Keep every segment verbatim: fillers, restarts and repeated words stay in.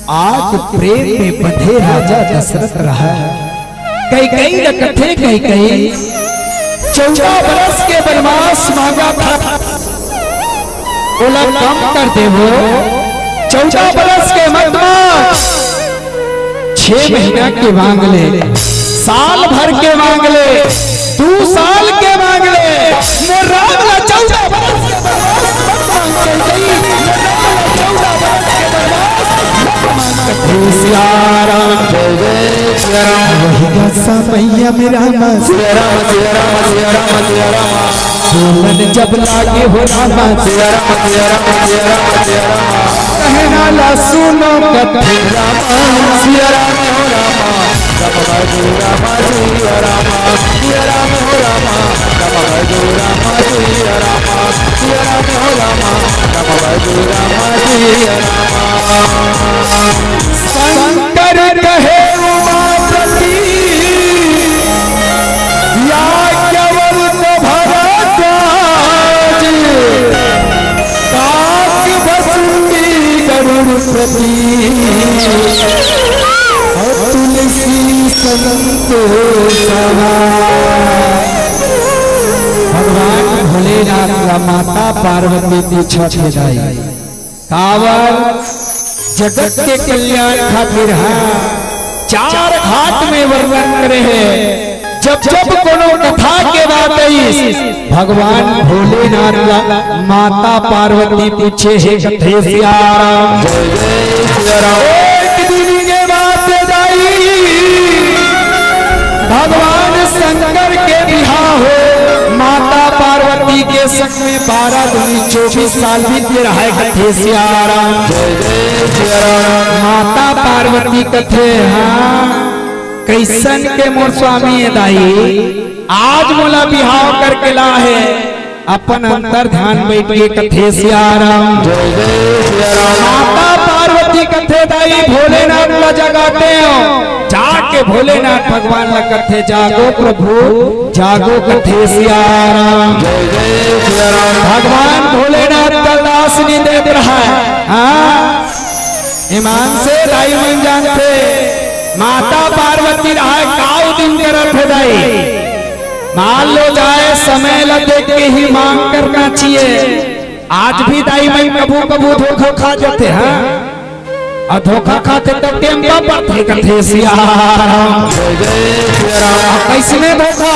आज प्रेम में बंधे राजा दशरथ रहय। कैकई ल कथे कैकई, चौदह बरस के बनवास मांगत हस, ओला कम कर देवो। चौदह बरस के मत मांग, छह महीना के मांग ले, साल भर के मांग ले, दू साल के मांग ले, मोर राम ला चौदह बरस के बनवास मत मांग कैकई, मोर राम ला चौदह बरस के बनवास मत मांग कैकई। सिया राम, जय जय सिया राम। वही गा समैया में राम, सिया राम, सिया राम, सिया राम, सिया राम। बोलन जब लागे हो राम, सिया राम, सिया राम, सिया राम, सिया राम। कहना ला सुनो कथे राम, सिया राम हो राम। राम बाबू राम सिया राम, सिया राम हो राम। राम बाबू राम सिया राम, सिया राम हो राम। राम बाबू राम सिया राम। शंकर कहे उमापति, याज्ञवल्क्य भरद्वाज, काक भसुंडी गरुड़ प्रति, और तुलसी संत सवा। भगवान भोलेनाथ ला माता पार्वती पूछत हे दाई, काबर जगत के कल्याण खातिर हा चार घाट में वर्णन करे हे। जब जब कोनो कथा के बात आइस, भगवान भोलेनाथ ला माता पार्वती पूछे हे कथे सिया राम। जय जय सिया राम। एक दिन के बात दाई, भगवान शंकर के बिहाव हो, माता पार्वती के संग में बारह दूनी चौबीस साल बीत गे रहय कथे सिया राम। जय जय सिया राम। माता पार्वती कथे, हाँ, कइसन के मोर स्वामी हे दाई, आज मोला बिहाव करके लाहे, अपन अंतर ध्यान बइठ के कथे सिया राम। जय जय सिया राम। माता पार्वती कथे दाई भोलेनाथ ला जगातेंव, जाके भोलेनाथ भगवान ला कथे, जागो प्रभु जागो कथे सिया राम। जय जय सिया राम। भगवान भोलेनाथ कलदास नइ देत रहय। हाँ, ईमान से दाई मन जानथे, माता पार्वती रहय काव दिन करत हे दाई। मान लो जाए, समय ला देख के ही मांग करना चाहिए। आज भी दाई मन कभू कभू धोखा खा जाथे, हाँ, अउ धोखा खाथे त टेम्पा परथे कथे सिया राम। जय जय सिया राम। कइसने धोखा?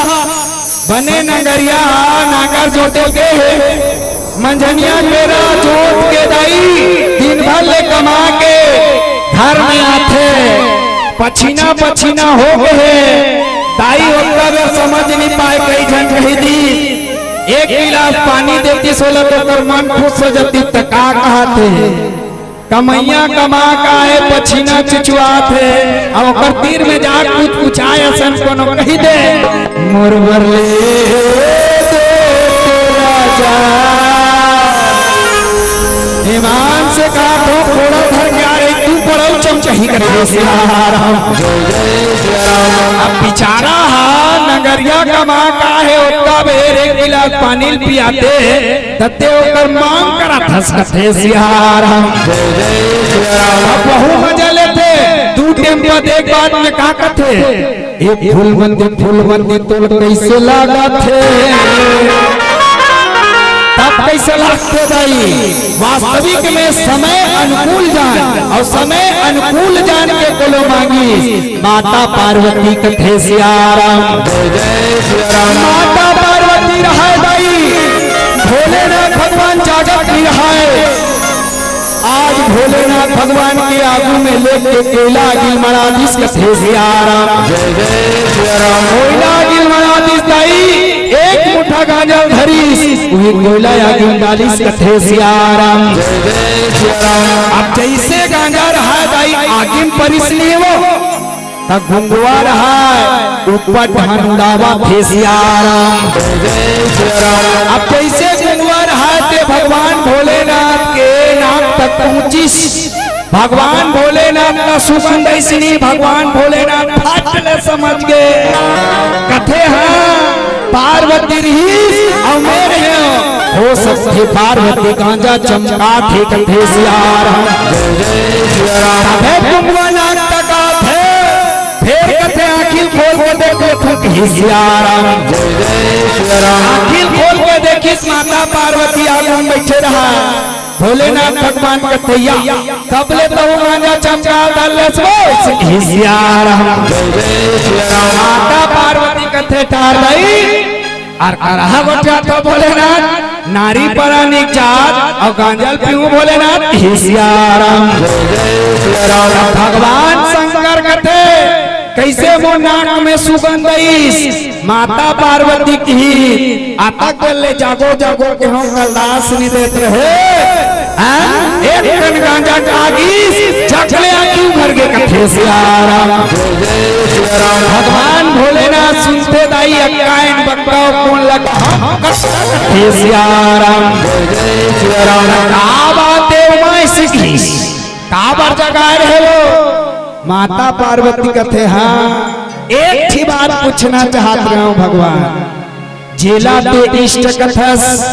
बने नंगरिया नांगर जोते गे हे, मंझनिया बेरा जोत के दाई, दिन भर ले कमा के घर में आथे, पछीना पछीना हो गे हे। दाई ओतका बेर समझ नइ पाय, कई झन कहि दिस, एक गिलास पानी देतिस ओला त ओकर मन खुश हो जातिस, त का कहत हे? कमइया कमा के आए, पछीना चुचुआत हे, अउ ओकर तीर में जा कुचकुचाय असन कोनो कहि दे, मोर बर ले दे तो राजा। ईमान से कहा तो थोड़ा धर के आ रही, तू पड़ल चमचही कथे सिया राम। जय जय सिया राम। अब बिचारा हा नंगरिया कमा के आए हे, ओतका बेर एक गिलास पानी ल पियाते, त तें ओकर मांग करत हस कथे सिया राम। जय जय सिया राम। अब बहू मजा लेथे, दू टेम्पा देख बाद में का कथे, ए फूलमती फूलमती तोला कइसे लागत हे? तब कइसे लागथे दाई? वास्तविक में समय अनुकूल जान अउ समय अनुकूल जान के कोनो मांगिस, माता पार्वती कथे सिया राम। जय जय सिया राम। माता पार्वती रहय दाई, भोलेनाथ भगवान जागत नइ रहय। आज भोलेनाथ भगवान के आगू में लेके कोयला आगी म अड़ा दिस कथे सिया राम। जय जय सिया राम। कोयला आगी म अड़ा दिस दाई, एक मुट्ठा गांजा धरिस, उही कोयला आगी म डालिस कथे सिया राम। जय जय सिया राम। अब जइसे गांजा रहय दाई आगी म परिस नइ हे वो, त गुंगवा रहय, ऊपर ढंडावत हे सिया राम। जय जय सिया राम। अब जइसे गुंगवा रहय ते भगवान भोलेनाथ के नाक तक पहुंचिस। भगवान भोलेनाथ ला सुगंध अइसने, भगवान भोलेनाथ फट ले समझ गे। कथे, हाँ, पार्वती रहिस अउ मैं रहेंव। हो सकथे पार्वती गांजा चमकाथे कथे सियाराम। जय जय सियाराम। तभे कुंभवा नाक तकाथे, फेर कथे आँखी खोल के देख लेथन कथे सियाराम। जय जय सियाराम। आँखी खोल के देखिस माता पार्वती आगू म बइठे रहा। भोलेनाथ भगवान कथे या, कब ले तहूँ गांजा चमका धर लेस वो कथे सियाराम। जय जय सियाराम। माता पार्वती कथे टार दई, अउ करहा गोठियाथो भोलेनाथ, नारी परानी के जात अउ गांजा ल पीहूँ भोलेनाथ कथे सियाराम। जय जय सियाराम। भगवान शंकर कथे, कइसे मोर नाक में सुगंध आइस? माता पार्वती कहिस, अतक बेर ले जागो जागो के हम कलदास नइ देत रहेन। हाँ? एक कन गांजा खा गिस, झट ले आँखी उघर गे कथे सियाराम। जय जय सियाराम। भगवान भोलेनाथ सुनथे दाई, अक्का एन बक्का कोन लग कथे सियाराम। जय जय सियाराम। का बात हे उमा, अइसे कहिस? काबर जगाए रहे वो? माता पार्वती कथे, हाँ, एक ठी बात पूछना चाहत रहेंव भगवान। जेला तें इष्ट कथस,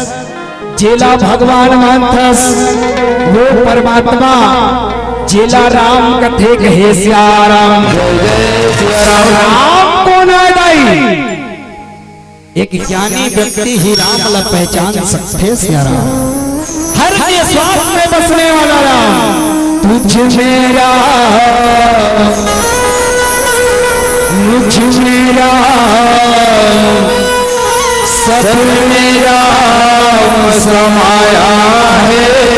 जेला भगवान मानथस, वो परमात्मा, जेला राम कथे कथे सियाराम। जय जय सियाराम। राम कोन आय दाई? एक ज्ञानी व्यक्ति ही राम ला पहचान सकथे सियाराम। हर के श्वास में बसने वाला राम। तुझ में राम, मुझ में राम, सब में राम समाया है।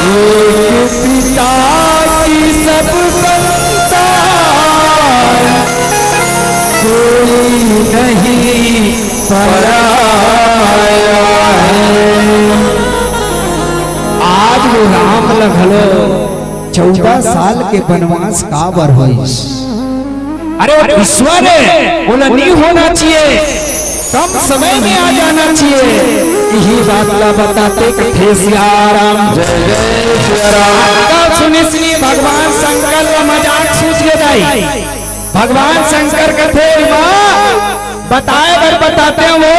एक पिता की सब संतान, कोई नहीं पराया है। आज वो राम ल घलो चौदह साल के बनवास काबर होइस? अरे वो ईश्वर हे, ओला नइ होना चाहिए, कम समय में आ जाना चाहिए। इही बात ला बताथे कथे सियाराम। जय जय सियाराम। अतका सुनिस नी भगवान शंकर ला मजाक सूझ गे दाई। भगवान शंकर कथे, "माँ, बताए बर बतातेंव वो,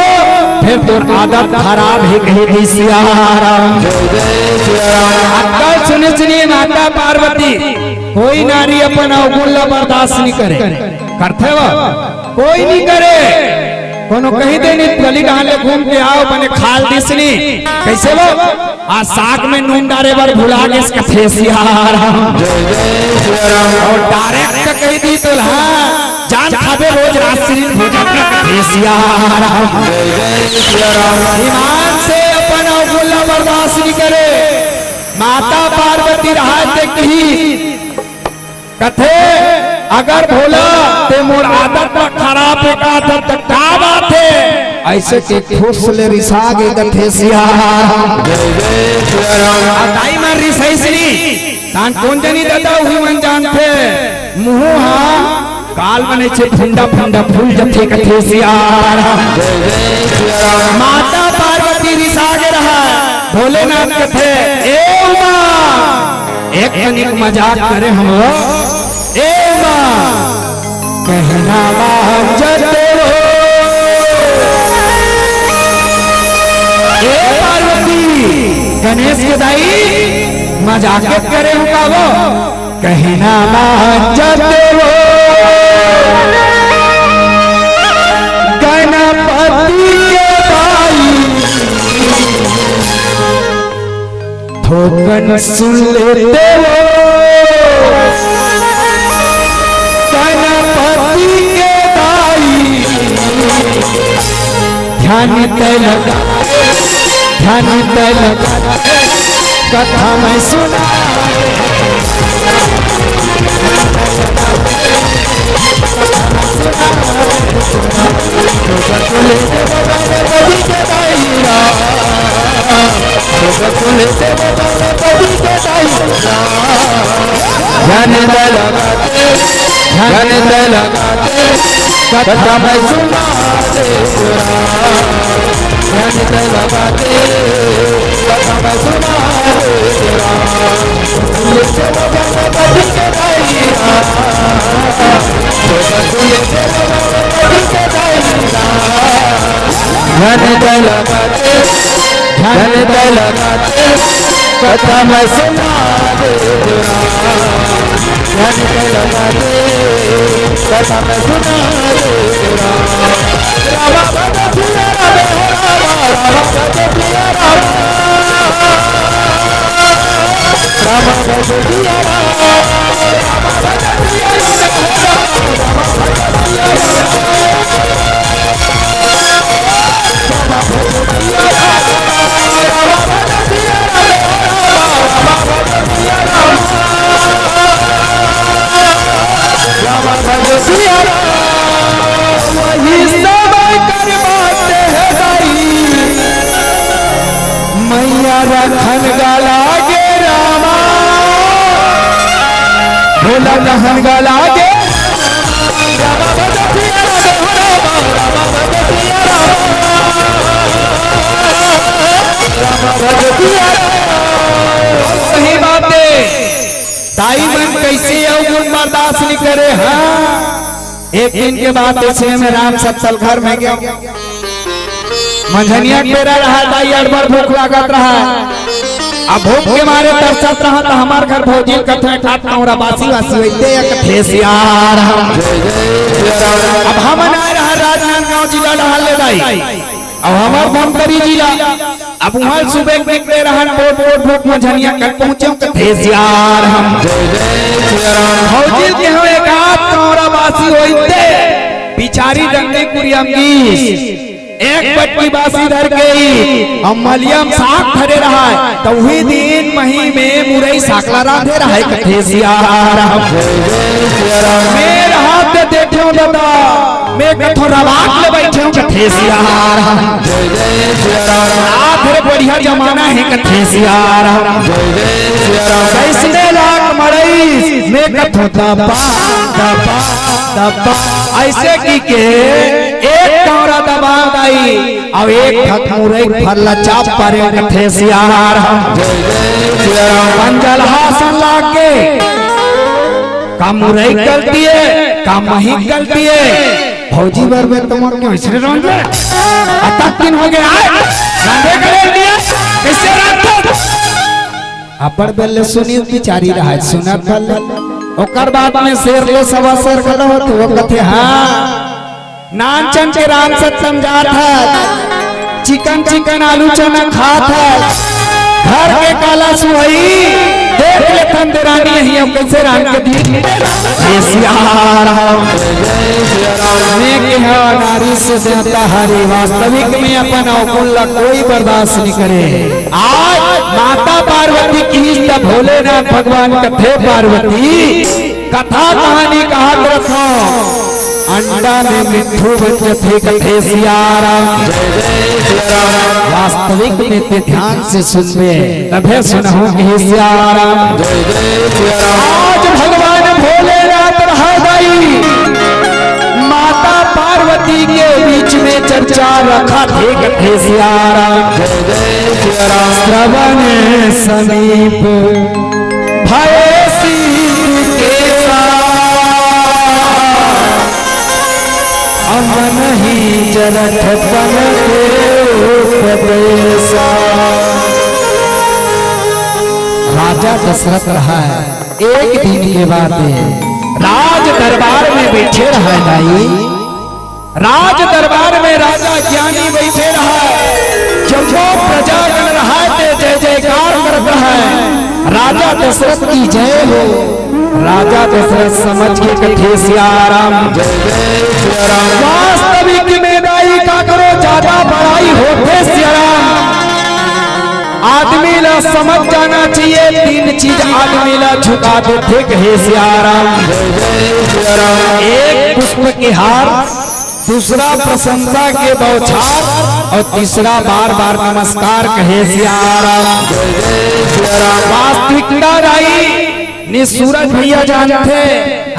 फेर तोर आदत खराब हे," कथे सियाराम। जय जय सियाराम। अतका सुनिस नी माता पार्वती, कोई नारी अपन अवगुण ला बर्दाश्त नइ करे। करथे वो? कोई नइ करे। कोनो कहि दे नी, गली डहर ले घूम के आव, बने खा ल दिस नी। कइसे वो? आज साग में नून डारे बर भुला गेस कथे सियाराम। जय जय सियाराम। अउ direct कहि दिस तोला, जान खाबे रोज रात्रि भोजन कथे सियाराम। जय जय सियाराम। ईमान से अपन अवगुण ला बर्दाश्त नइ करे। माता पार्वती रहत हे कथे, "अगर भोला तें मोर आदत ला खराब हे कहत हस त का बात हे?" अइसे कहि के फुस ले रिसा गे कथे सियाराम। जय जय सियाराम। अउ दाई मन रिसइस नी, तान कोन जनी ददा उही मन जानथे, मुँह हा काल बने छे फुंडा फुंडा फूल जथे कथे सियाराम। जय जय सियाराम। माता पार्वती रिसा गे रहय, भोलेनाथ कथे, "ए उमा, एक कनिक मजाक करे हंव, ए उमा, कहना मान जाते हो।" ए पार्वती, गणेश के दाई मजाक करे हंव का वो? कहना मान जाते हो गणपति के भाई, थोकन सुन लेते हो गणपति के भाई। ध्यान तय लगा, ध्यान तय लगा, कथा मैं सुना। ध्यान तय लगा, ध्यान तय लगा। कथा मैं सुना दे तेरा, ध्यान तय लगा दे, कथा मैं सुना दे तेरा। सुन ले तेरा बाबा बड़ी के दाई रा, सुन ले तेरा बाबा बड़ी के दाई रा। धन दलगते, धन दलगते, कथा मैं सुना दे राम। धन दलगते, कथा मैं सुना दे राम। रामा भज सिया राम, हो रामा, रामा भज सिया राम। रामा भज सिया राम। वही समय कर बात है दाई, मैया रखन गला गे रामा, भोला कहन गला गे। सही बात है, दाई मन कैसे अवगुण बर्दाश्त नहीं करे। हाँ, एक दिन के बात, इसने में राम सत्तल घर में गया, मंझनिया के बेरा रहा, दाई अड़बड़ भूख लागत रहा। अब भूख के मारे तरसत रहा, तो हमार घर भौजी कथे, "ठाट तौरा बासी वासी होइते एक ठेसियार हम।" अब हमन आए रहा राजनांदगांव जिला डहार ले दाई। अब हमार धमतरी जिला, अब वहाँ सुबह के निकले रहन, बोट बोट भूख मंझनिया कल पहुँचे, कथे सियार हम। भौजी के हो एक आध तौरा बासी होइते, बिचारी डंडी कुरियम गीस। एक बटकी बासी धर के ही हम मलियम साग धरे रहा है, तो वही दिन मही में मुरई साकला रांधे रहा है, कथे सियार हम। मैं रहा ते देखे हो दादा, मैं कथो रवाट ले बैठे हो, कथे सियार हम। आखिर बढ़िया जमाना है, कथे सियार हम। कैसने लाख मड़ई, मैं कथो दबा, दबा, दबा, ऐसे की के एक तौरा दबा दाई, अब एक ठक मुरई फरला चाप पारे, कथे सियार हम। पंजल हासन लाके, का मुरई गलती है, का मही गलती है? भौजी बर में तुम क्यों इसने रोन ले? अतक दिन हो गया, आए? रांधे करे दिया, कैसे रांधे? अब्बड़ बेले सुनी बिचारी रहा, सुनत बल्ले। ओकर बाद में शेर ले सवा शेर खड़ा होत, वो कथे, "हाँ, नानचन के राम सत्तम जात है, चिकन चिकन आलू चना खात है, घर के काला सुहई, देख ले तन देरानी यही हम कैसे राम के दिन।" ये सियार हम। मैं कहा नारी से देवता हरी, वास्तविक में अपन अवगुण ला कोई बर्दाश्त नहीं करे। आज माता पार्वती की त भोलेनाथ भगवान कथे पार्वती, कथा कहानी कहात रखो, अंडा में मिट्ठू बन जथे, कथे सियार हम। वास्तविक में ते ध्यान से सुनबे, तभे सुनहु, कहे सियार हम। आज भगवान भोलेनाथ रहा दाई, माता पार्वती के बीच में चर्चा रखा थे, कथे सियार हम। श्रवण समीप भय सीत के साथ, अमन ही जरठ पन के उपदेसा। राजा दशरथ रहा है, एक दिन के बाद राज दरबार में बैठे रहा है दाई। राज दरबार में राजा ज्ञानी बैठे रहा, जम्मो प्रजागण रहा ते जय जयकार करत रहा। राजा दशरथ की जय हो। राजा दशरथ समझ के कथे सियाराम। वास्तविक में दाई काकरो ज्यादा बड़ाई होथे सियाराम। आदमी ला समझ जाना चाहिए, तीन चीज आदमी ला झुका देथे, कहे सियाराम। एक पुष्प के हार, दूसरा प्रशंसा के बौछार और तीसरा बार बार नमस्कार, कहे सियाराम। वास्तविकता दाई, नि सूरज भैया जानथे,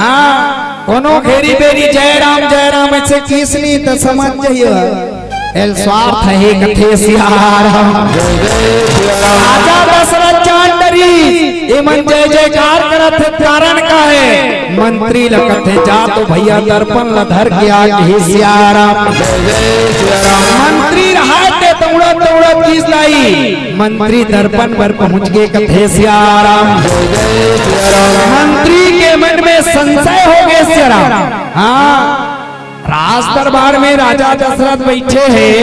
हाँ, कोनो घेरी बेरी जय राम जय राम ऐसे किस नी त समझ जाइए, एल स्वार्थ हे कथे सियाराम। राजा दशरथ जान डरे एमन जय जयकार करत हे, कारण का हे? मंत्री ल कथे, "जा तो भैया दर्पण ल धर के आ," कहे सियाराम। मंत्री रहाय ते दउड़त दउड़त गिस दाई, मंत्री दर्पण बर पहुंच गे, कथे सियाराम। मंत्री के मन में संशय हो गे सियाराम। हाँ, राज दरबार में राजा दशरथ बइठे हे,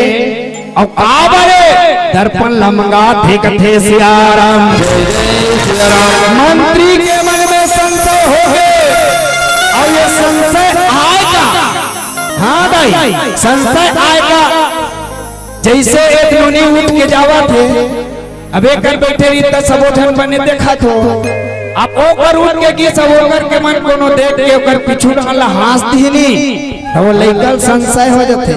अउ काबर ए दर्पण ल मंगात हे, कथे सियाराम। मंत्री के मन में संशय हो गे, अउ ये संशय आय का? हाँ दाई, संशय आय का? जइसे एक नोनी उठ के जावत हे, अब एकर बइठे रही त सबो झन बने देखत हो। अब ओकर उठ के गिस, ओकर के मन कोनो देख के ओकर पीछू डहर ला हाँस दिही नी, त वो लइका ल संशय हो जथे।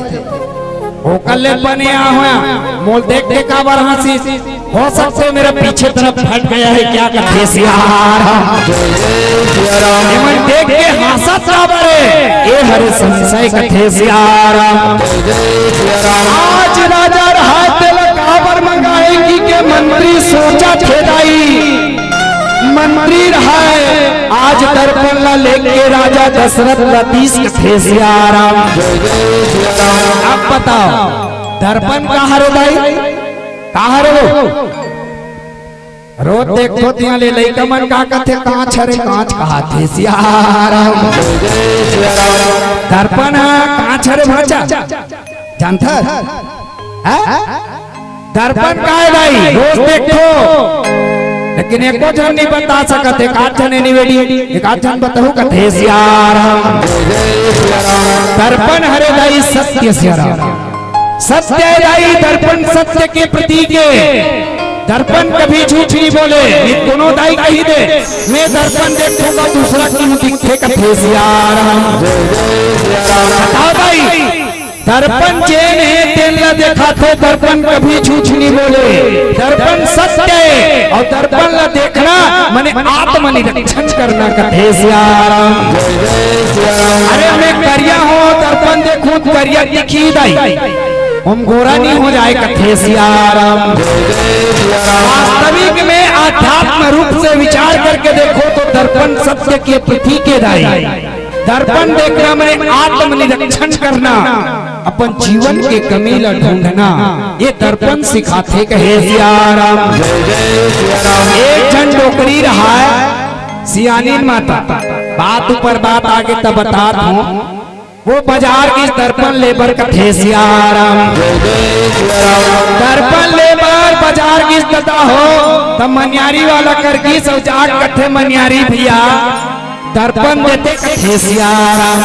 ओकर ले बने आ होया, मोल देख के काबर हाँसिस? हो सकथे मेरा पीछे तरफ फट गया है क्या, कथे सियाराम। एमन देख के हाँसत काबर हे? ए हरे संशय, कथे सियाराम। आज राजा रहाय तेला काबर मंगाय कहिके मंत्री सोचत हे दाई। मंत्री रहाय, आज दर्पण ला लेके राजा दशरथ ला दीस, कथे सियाराम। अब बताओ, दर्पण का हरे दाई? का हरे वो? रोज देखथो तिहाँ ले लइका मन का कथे, "कांच हरे, कांच," कहाथे सियाराम। दर्पण ह कांच हरे भांचा, जानथस? हैं? दर्पण का हे दाई? रोज देखथो, लेकिन एको झन नइ बता सकत हे। एकाध झन anybody, एकाध झन बताहू, कथे सियाराम। दर्पण हरे दाई सत्य सियाराम। सत्य हे दाई, दर्पण सत्य के प्रतीक हे। दर्पण कभी झूठ नहीं बोले। ये कोनो दाई कही दे, "मैं दर्पण देखूंगा, दूसरा क्यों दिखे?" कथे सियाराम। बताओ दाई, दर्पण जेन हे, तेन ला देखाथे, दर्पण कभी झूठ नहीं बोले। दर्पण सत्य हे, अउ दर्पण ला देखना मने आत्मनिरीक्षण करना, कथे सियाराम। अरे मैं करिया हों, दर्पण देखूं त करिया दिखही दाई, ओम गोरा नहीं हो जाय, कथे सियाराम। वास्तविक में आध्यात्म रूप से विचार करके देखो तो दर्पण सत्य के प्रतीक हे दाई। दर्पण देखना मने आत्मनिरीक्षण करना, अपन जीवन के कमी ला ढूंढना, ये दर्पण सिखाथे, कहे सियाराम। एक झन डोकरी रहाय, सियानिन माता, बात ऊपर बात आगे त बतात हों। वो बजार गिस दर्पण ले बर, कथे सियाराम। दर्पण ले बर बजार गिस ददा हो, त मनियारी वाला कर गिस अउ जाके कथे, "मनियारी भैया, दर्पण देते," कथे सियाराम।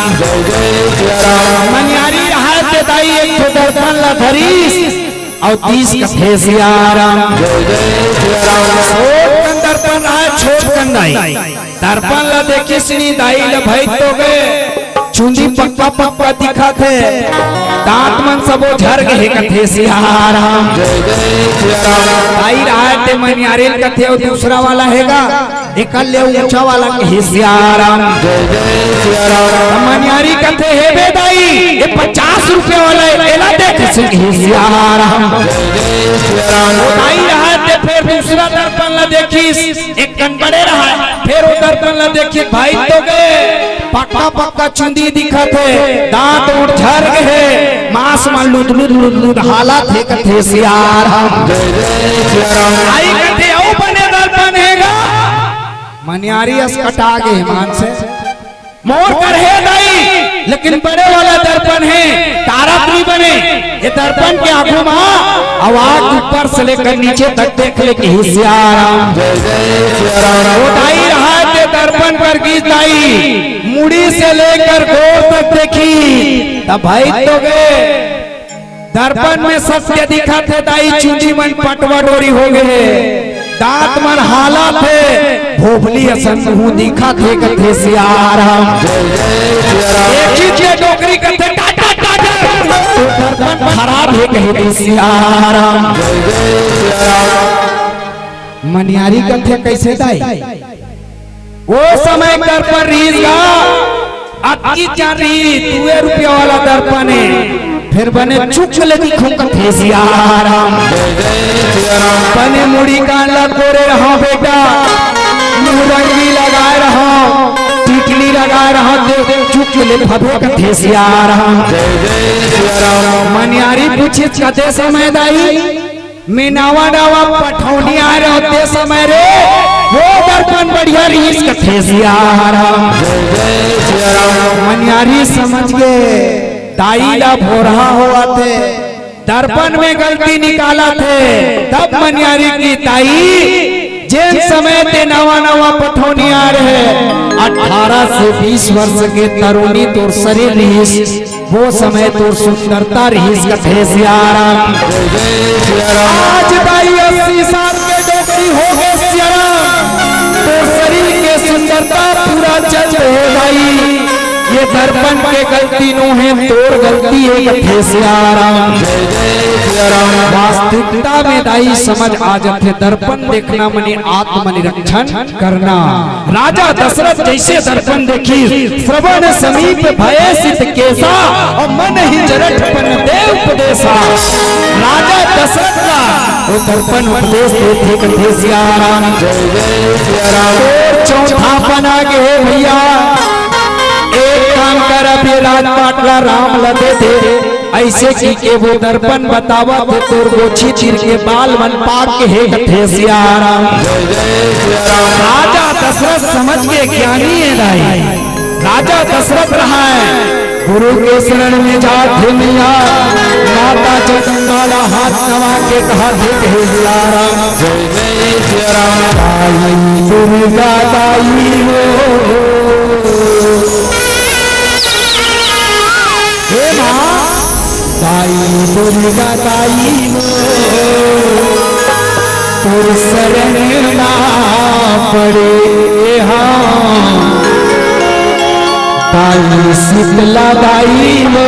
मनियारी रहाय ते दाई एक ठो दर्पण ला धरिस अउ दीस, कथे सियाराम। छोट कन दर्पण रहाय, छोट कन दाई। दर्पण ला देखिस नी दाई ला भइत तो गे, चुंदी पक्का पक्का दिखत हे, दांत मन सबो झर गे हे, कथे सियाराम। दाई रहाय ते मनियारी ल कथे, अउ दूसरा वाला हे गा, एकर ले ऊंचा वाला, कहे सियाराम। त मनियारी कथे, "हे बे दाई, ये पचास रुपया वाला हे, एला देख," कहे सियाराम। वो दाई रहाय ते फेर दूसरा दर्पण ला देखिस, एक कन बड़े रहाय, फेर ओ दर्पण ला देखिस, भइत तो गे, पक्का पक्का चुंदी दिखत हे, दांत ओंठ झर गे हे, मांस मन लुदलुद लुदलुद हालत हे, कथे सियाराम। दाई कथे, "अउ बने दर्पण हे गा?" मनियारी अस कटा गे हे मांस हे। मोर कर हे दाई, लेकिन बड़े वाला दर्पण हे, तारा नइ बने। ये दर्पण के आगू मा अउ आंख ऊपर से लेकर नीचे तक देख ले, कहे सियाराम। वो दाई रहाय ते दर्पण कर गिस दाई, मुड़ी से लेकर गोड़ तक देखिस, त भइत तो गे। दर्पण में सत्य दिखत हे दाई, चुंदी मन पटवा डोरी हो गे हे, दांत मन हालत हे, भोभली असन मुंह दिखत हे, कथे सियाराम। एक चीज के डोकरी कथे, "टाटा, टाटा।" दर्पण खराब हे, कहे सियाराम। मनियारी कथे, "कइसे दाई?" ओ समय कर पर रिहिस गा, अतकी चारी दुए रुपया वाला दर्पण हे, फेर बने चुक ले दिखो, कथे सियाराम। बने मुड़ी कान ला कोरे रहा बेटा, मुँह रंगी लगाए रहा, टिकली लगाए रहा, देख चुक ले भभे कथे सियाराम। जय जय सियाराम। मनियारी पूछिस कते समय दाई, मैं नवा नवा पठौनी आए रहो ते समय रे, वो दर्पण बढ़िया रिहिस कथे सियाराम। जय जय सियाराम। मनियारी समझ गे, दाई ला भोरहा होवत हे, दर्पण में गलती निकालत हे, तब मनियारी कहिस दाई, जेन समय ते नवा नवा पठौनी आए रहे, अठारह से बीस वर्ष के तरुणी तोर शरीर रिहिस, वो समय तोर सुंदरता रिहिस कथे सियाराम। जय जय सियाराम। आज दाई अस्सी साल के डोकरी हो गे सियाराम, तोर शरीर के सुंदरता पूरा चल रहे दाई। ये दर्पण के गलती नो हे, तोर गलती हे कथे सियाराम। जय जय सियाराम। वास्तविकता में दाई समझ आ जाथे, दर्पण देखना मने आत्मनिरीक्षण करना। राजा दशरथ जैसे दर्पण देखिस, श्रवण समीप भये सित केसा, अउ मन ही जरठ पन दे उपदेसा। राजा दशरथ ला वो दर्पण उपदेश देथे कथे सियाराम। जय जय सियाराम। तोर चौथापन आ गे हे भैया, एक काम कर, अब ये राजपाट ला राम ला दे दे। ऐसे कहिके वो दर्पण बतावत हे, तोर गोछी तीर के बाल मन पाक गे हे कथे सियाराम। जय जय सियाराम। राजा दशरथ समझ गे ज्ञानी हे दाई, राजा दशरथ रहा हे, गुरु के शरण में जात हे मैया, माता जगदम्बा ला हाथ नवा के कहत हे कथे सियाराम। जय जय सियाराम। दाई दुर्गा दाई हो, हे माँ, दाई दुर्गा दाई हो, तोर शरण मा पड़े हँव। दाई शीतला दाई हो,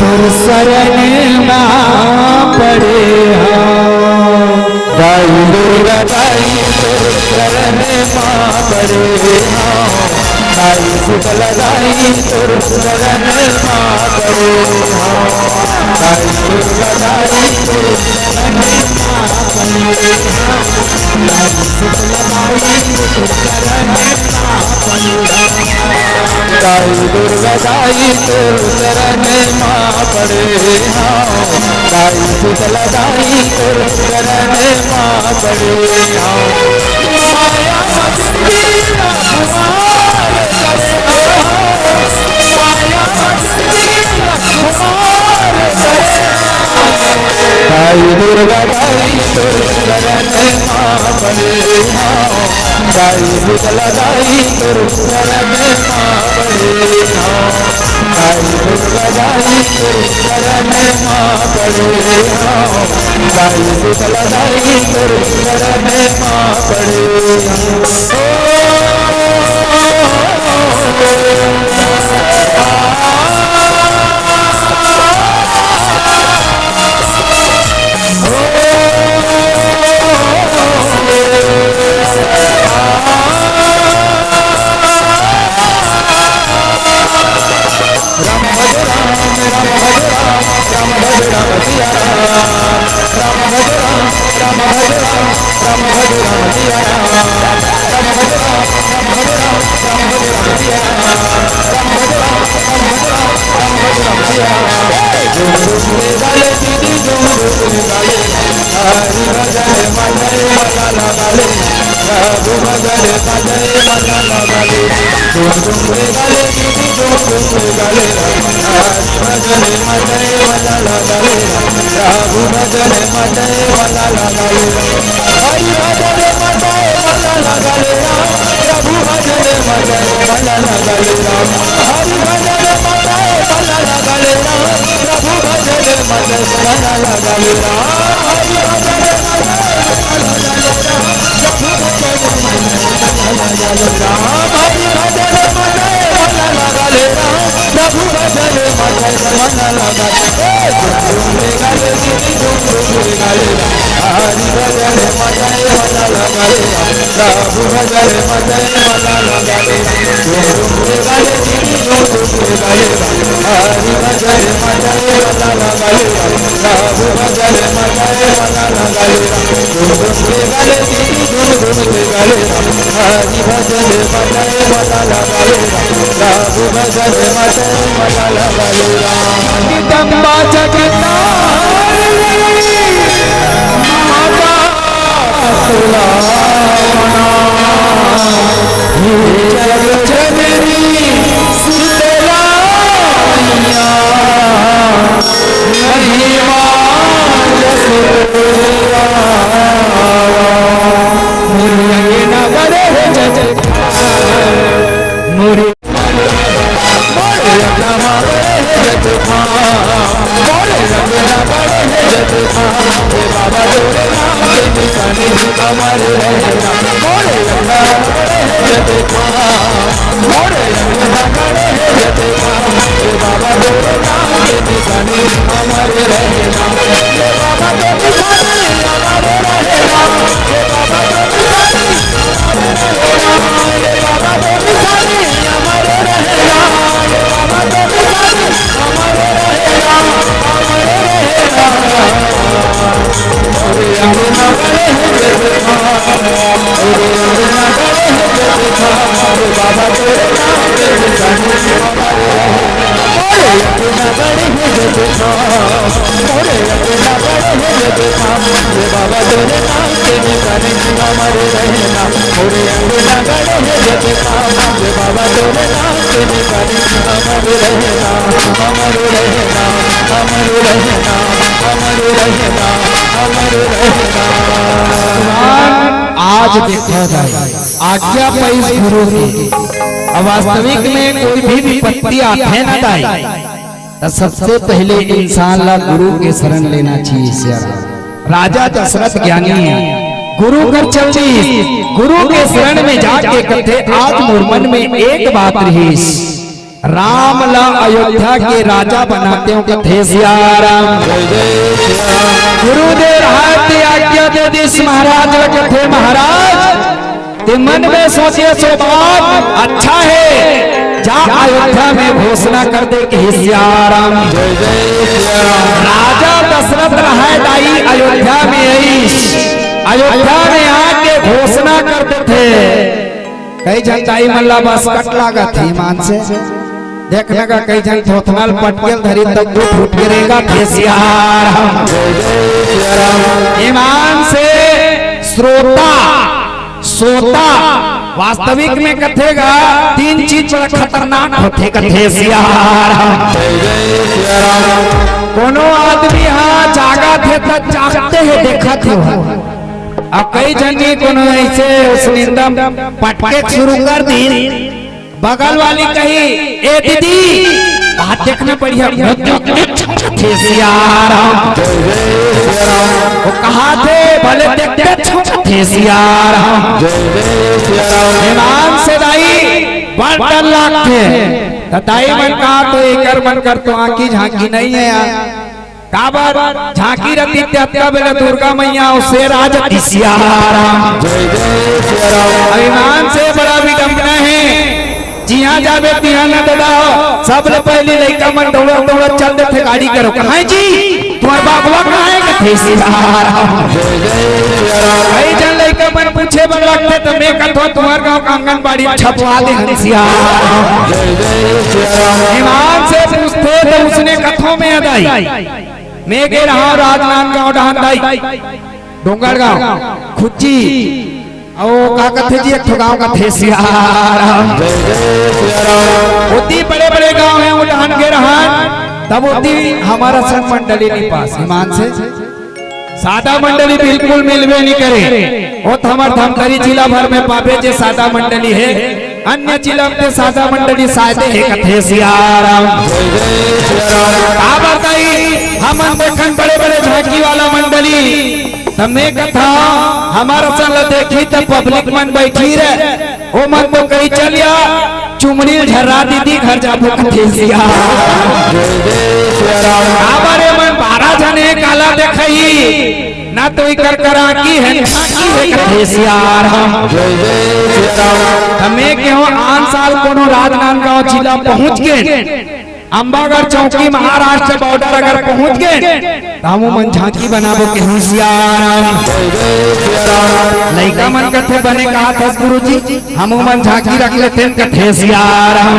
तोर शरण मा पड़े हँव। दाई दुर्गा दाई तोर शरण मा पड़े हँव। दाई शीतला दाई तोर शरण मा पड़े हँव। दाई दुर्गा दाई तोर शरण मा पड़े हँव। दाई शीतला दाई तोर शरण मा पड़े हँव। दाई दुर्गा दाई तोर शरण मा पड़े हँव। दाई शीतला दाई तोर शरण मा पड़े हँव। माया मजबूरी ना खुमार करे हँव। माया मजबूरी ना खुमार करे हँव। दाई दुर्गा दाई तोर शरण मा पड़े हँव। दाई शीतला दाई तोर शरण मा पड़े हँव। दाई दुर्गा दाई तोर शरण मा पड़े हँव। दाई शीतला दाई तोर शरण मा पड़े हँव। जगदम्बा जगतारिणी माता सुलावना, हे जग जननी शीतला मैया, महिमा जस तोरा। मोरे अंगना बड़े जग, मोरे आज देखा जाए, आज्ञा पाइस गुरु के। अब वास्तविक में कोई भी विपत्ति आथे ना दाई, त सबसे पहले इंसान ला गुरु के शरण लेना चाहिए। सिया राजा दशरथ ज्ञानी हे, गुरु कर चलती, गुरु के शरण में जाके कथे, आज मोर मन में एक बात रहिस, राम ला अयोध्या के राजा बनातेंव कथे सिया राम। गुरुदेव राहत आज्ञा दे दिस महाराज ला कथे, महाराज ते मन में सोचे सो बात अच्छा हे, जा अयोध्या में घोषणा कर दे कहे सिया राम। राजा दशरथ रहय दाई अयोध्या में आइस, अयोध्या में आके घोषणा कर देथे। कई झन दाई मन ला बस कट लागत हे ईमान से। देखना का कई झन थोथना ल पटके ल धरी तब वो फूट के रेंगथे सिया राम। ईमान से श्रोता, सोता, वास्तविक में कथे गा तीन चीज बड़ा खतरनाक होथे कथे सिया राम। कोनो आदमी हा जागत हे त जागते हे देखत हे। अब कई झन जी कोनो ऐसे उसनिंदम पटके शुरू कर दी, बगल वाली कही, "ए दीदी, बात देखना बढ़िया।" थे सिया राम। वो कहा थे, "भले देखते थे सिया राम।" ईमान से दाई, बड़ डर लागथे। त दाई मन का तो एकर मन कर तो आंखी झांकी नहीं है यार। काबर झांकी रतिस ते अतका बेला दुर्गा मैया अउ शेर आ जातिस सिया राम। अभिमान से बड़ा विडंबना हे। जिहां जाबे तिहां न ददा, सबले पहिली लइका मन दौड़त दौड़त चल देथे गाड़ी करो। "कहां हे जी? तुम्हर बाबुआ कहां हे?" कथे सिया राम। कई झन लइका मन पूछे बर लगथे त मैं कथों, "तुम्हर गांव का आंगनबाड़ी छपवा दे हन सिया राम।" ईमान से पूछथे त उसने कथों में अदाई। मैं गे रहंव राजनांदगांव डहान दाई, डोंगरगांव, खुच्ची, अउ का कथे जी, एक ठो गांव कथे सिया राम। ओती बड़े-बड़े गांव हे, ओ डहान गे रहन, तब ओती हमर असन मंडली नइ पास। ईमान से सादा मंडली बिल्कुल मिलबे नइ करे। ओ त हमर धमतरी जिला भर में पाबे जे सादा मंडली हे। अन्य जिला में सादा मंडली सायदे हे कथे सिया राम। का बताई, हमन देखन बड़े-बड़े झांकी वाला मंडली, त मैं कथंव, हमर असन ल देखही त पब्लिक मन बइठही रे, ओ मन तो कही, "चल या चुमड़ी ल झर्रा दीदी घर जाबो कथे सिया राम।" काबर ए मन बारह झन हे, काला देखही, ना तो इकर करा की है, ना की है, कथे सियाराम। त मैं केहों आन साल कोनो राजनांदगांव जिला पहुंच के, अंबागढ़ चौकी, महाराष्ट्र बॉर्डर अगर पहुंच गे, त हमू मन झांकी बनाबो, केहों सियाराम। लइका मन कथे, "बने कहा थस गुरुजी?" "हमू मन झांकी रख लेतेन," कथे सियाराम।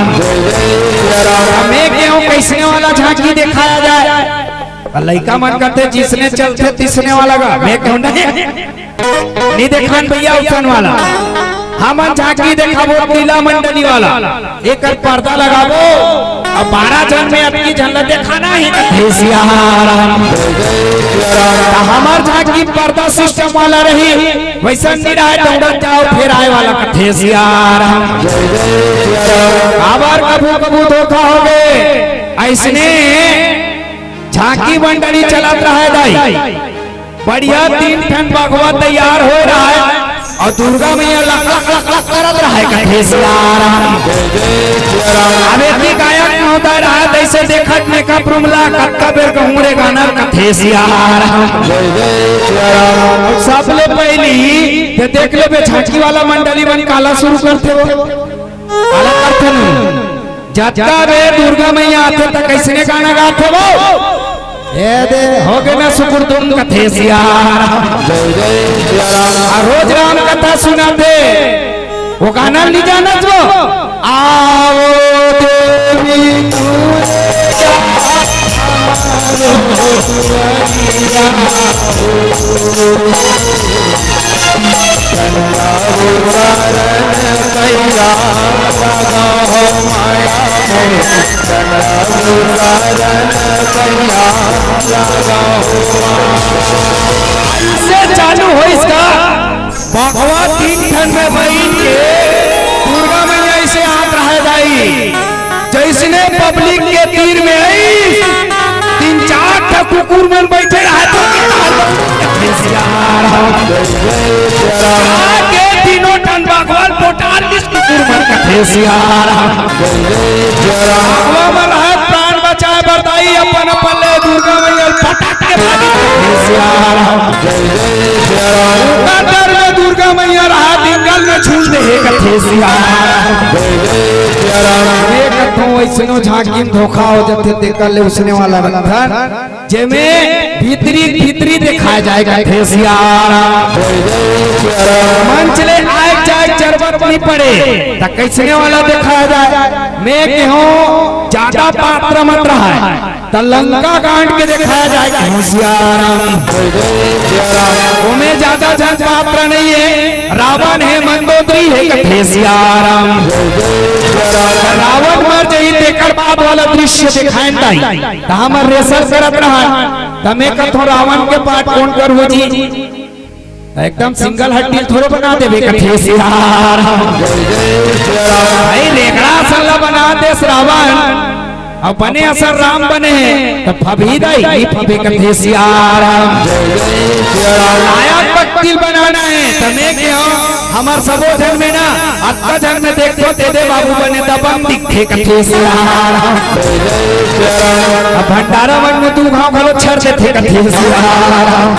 त मैं केहों, "कइसने वाला झांकी देखाया जाए?" त लइका मन कथे, "जिसने चलथे तिसने वाला गा।" मैं केहों, "नहीं, नइ देखान भैया, अइसन वाला। हमन झांकी देखाबो, लीला मंडली वाला। एकर पर्दा लगाबो, अउ बारह झन में अतकी झन ला देखाना हे।" कथे सियाराम। त हमर झांकी पर्दा सिस्टम वाला रही, वइसन नइ रहय, दउड़त जाव, फेर आय वाला, कथे सियाराम। काबर कभू कभू धोखा होगे, अइसने झांकी मंडली चलत रहय दाई। बढ़िया तीन ठन बघवा तैयार होय रहय अउ दुर्गा मैया लक लक लक लक करत रहय, कथे सियाराम। अब एती गायक महोदय रहय, तइसे देखत मेकअप रूम ला, कतका बेर कहूं रे गाना, कथे सियाराम। सबले पहिली ते देख लेबे, झांकी वाला मंडली मन काला शुरू करथे वो, काला करथे न। जतका बेर दुर्गा मैया आथे, त कइसने गाना गाथे वो? ए दे, होगे ना सुकुर तुम, कथे सियाराम। आ रोज राम कथा सुनाथे, वो गाना नइ जानत वो? आओ देवी दुर्गा। से चालू होइस गा। बघवा तीन ठन में बइठ के दुर्गा मैया अइसे आत रहय दाई। जइसने पब्लिक के तीर में आइस, तीन चार ठा कुकुर मन बइठे रहय त आके तीनों ठन बघवा ल पोटार दिस कुकुर मन, कथे सियाराम। बघवा मन ह प्राण बचाय बर दाई अपन अपन ले दुर्गा मैया ल पटक के भागिस, कथे सियाराम। ओकर डर में दुर्गा मैया राहत जंगल में झूल दे हे, कथे सियाराम। ये कथों अइसनो झांकी में धोखा हो जाथे, तेकर ले उसने वाला रखथन, जेमे भीतरी भीतरी देखाय जाय, कथे सियाराम। मंच ले आय जाय जरूरत नइ पड़े, त कइसने वाला देखाय जाय? मैं केहों जादा पात्र मत रहय, त लंका कांड के देखाय जाय, कथे सियाराम। ओमे जादा झन पात्र नइ हे, रावण हे, मंदोदरी हे, कथे सियाराम। रावण मर जाही, तेकर बाद वाला दृश्य देखाय दाई। त हमर rehearsal करत रहन, त मैं कथों रावण के पाठ कोन करहू जी? एकदम सिंगल हड्डी थोड़े बना देबे, कथे सियाराम। भाई रेंगड़ा असन ला बना देस रावण, अउ बने असन राम बने हे, त फबही दाई, नइ फबे, कथे सियाराम। लायक व्यक्ति ल बनाना हे, त मैं केहों, हमर सबो झन में ना, अतका झन में देखथों, त एदे बाबू बने दबंग दिखथे, कथे सियाराम। अब भंडारा मन में दू घांव घलो छर देथे, कथे सियाराम।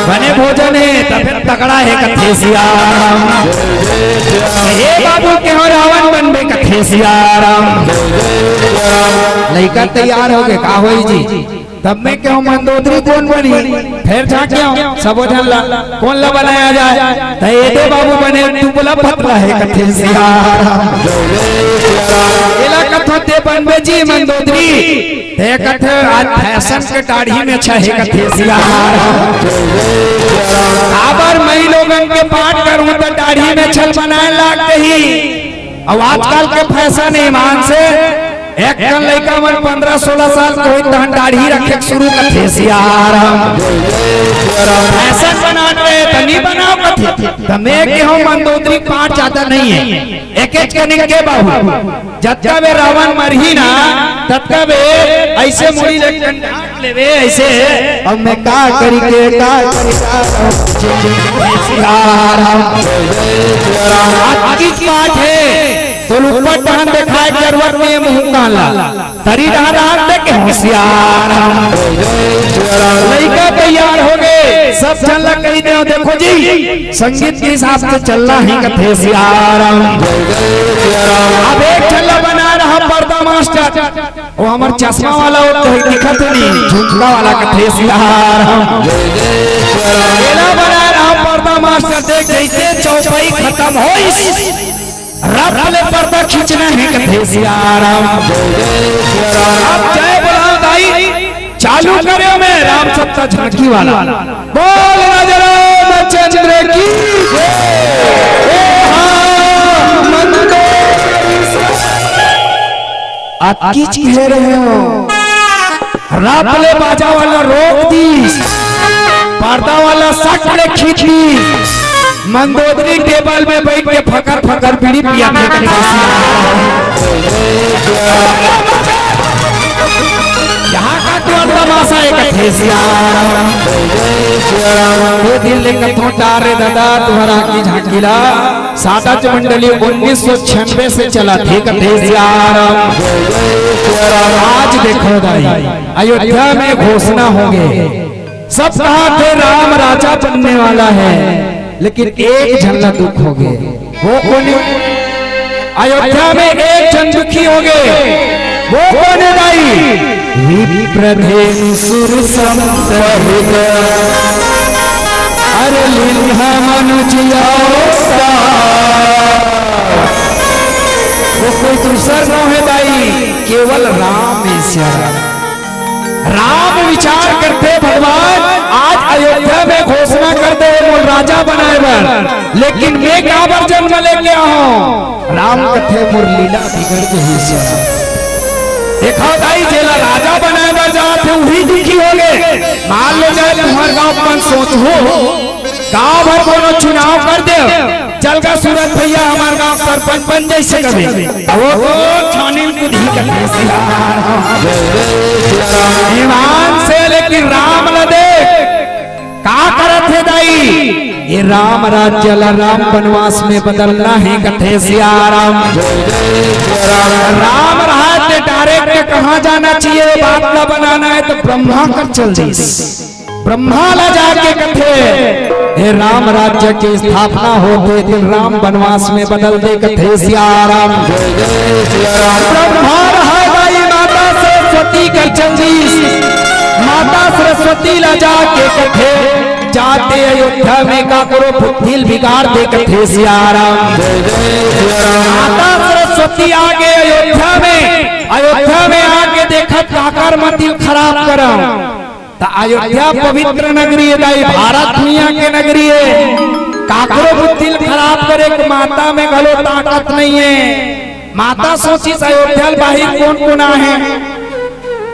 बने भोजन हे, त फेर तगड़ा हे, कथे सियाराम। हे बाबू, केहों रावण बनबे, कथे सियाराम। लइका तैयार होगे, का होही जी? तब मैं केहों मंदोदरी कोन बनही? फेर झांकेहों सबो झन ला, कोन ला बनाय जाय? त एदे बाबू बने दुबला पतला हे, कथे सियाराम। एला कथों ते बनबे जी मंदोदरी, ते कथे आज fashion के दाढ़ी में अच्छा हे, कथे सियाराम। काबर माईलोगन के पाठ करहूं त दाढ़ी में अच्छा ल बनाय लागही। अब आजकल के fashion हे, ईमान से एक कन लइका मन पंद्रह सोलह साल के होही, तहन दाढ़ी रखे के शुरू करथे सियाराम। Fashion बनात हे त नइ बनाव कथे। त मैं केहों मंदोदरी पाठ जादा नइ हे। एकेच कनिक के बाबू, जतका बेर रावण मरही ना, ततका बेर अइसे मुड़ी ले कंडाट लेबे, अइसे। अब मैं का करी के, का करी का, सियाराम। आज की पाठ हे, तो ऊपर डहन देखाए के जरूरत नहीं है, मुंह कान ला। तरी डहन रहा देख के होशियार हम। लइका तैयार हो गए, सब झन ला कही दे, देखो जी, संगीत के हिसाब से चलना ही कथे सियाराम। अब एक झन ला बना रहा पर्दा मास्टर, वो हमर चश्मा वाला, वो तो दिखत नहीं, झुमका वाला कथे सियाराम। एला बना रहा पर्दा मास्टर, देख जैसे चौपाई खत्म होइस, रप ले पर्दा खींचना है कथे सियाराम। अब जय बोला दाई, चालू करे में राम सप्ता झांकी वाला। बोल राजा रामचंद्र की जय। ए हा मंदोदरी से अटकीच घेरे हो। रात ले बाजा वाला रोक दी, पर्दा वाला सट ले खींच दी। मंदोदरी टेबल में बैठ के फकर फकर बीड़ी पिया थे। यहाँ का तो तमाशा है कथे सियाराम। ये दिन ले कथों टार रे दादा, तुम्हारा की झांकीला। सादा च मंडली उन्नीस सौ छियानवे से चला थे कथे सियाराम। आज देखो दाई, अयोध्या में घोषणा हो गए, सब कहा थे राम राजा बनने वाला है, लेकिन एक झन ला दुख हो गए। वो कौन? अयोध्या में एक झन दुखी हो गए। वो कौन है दाई? विप्रधेनु सुर संत हृदय, अरे लिंग मनुज अवतार। वो कोई दूसर नोहे दाई, केवल राम ईश्वर। राम विचार करथे भगवान, आज अयोध्या में घोषणा कर दे मोला राजा बनाए बर, लेकिन मैं काबर जन्म लेके आहों? राम कथे मोर लीला बिगड़ गई से। देखो दाई, जेला राजा बनाए बर जात हे, उही दुखी हो गए। मान लो जाए तुम्हार गांव मन सोच हो, गांव भर कोनो चुनाव कर दे, चल गा सूरज भैया हमार गांव सरपंच बन जैसे कभी। अब वो तो छानी में कुछ ही कर दे सियाराम। ईमान से लेकिन राम ला देख, का करत हे दाई? ये राम राज्य ला राम वनवास में बदलना है कथे सियाराम। राम रहा ते डायरेक्ट कहाँ जाना चाहिए, बात ला बनाना है तो ब्रह्मा कर चल दीस। ब्रह्मा ला जाके कथे, हे राम राज्य के स्थापना होथे, तेला राम वनवास में बदल दे कथे सियाराम। ब्रह्मा रहा दाई माता सरस्वती कर चल दीस। माता सरस्वती ला जाके कथे, जाते अयोध्या में काकरो बुद्धि ल बिगाड़ दे कथे सियाराम। माता सरस्वती आगे अयोध्या में, अयोध्या में आके देखत काकर मति ल खराब करव। त अयोध्या पवित्र नगरी हे दाई, भारत मिया के नगरी हे। काकरो बुद्धि ल खराब करे के माता में घलो ताकत नहीं हे। माता सोचिस अयोध्या ल बाहिर कोन कोन आहे,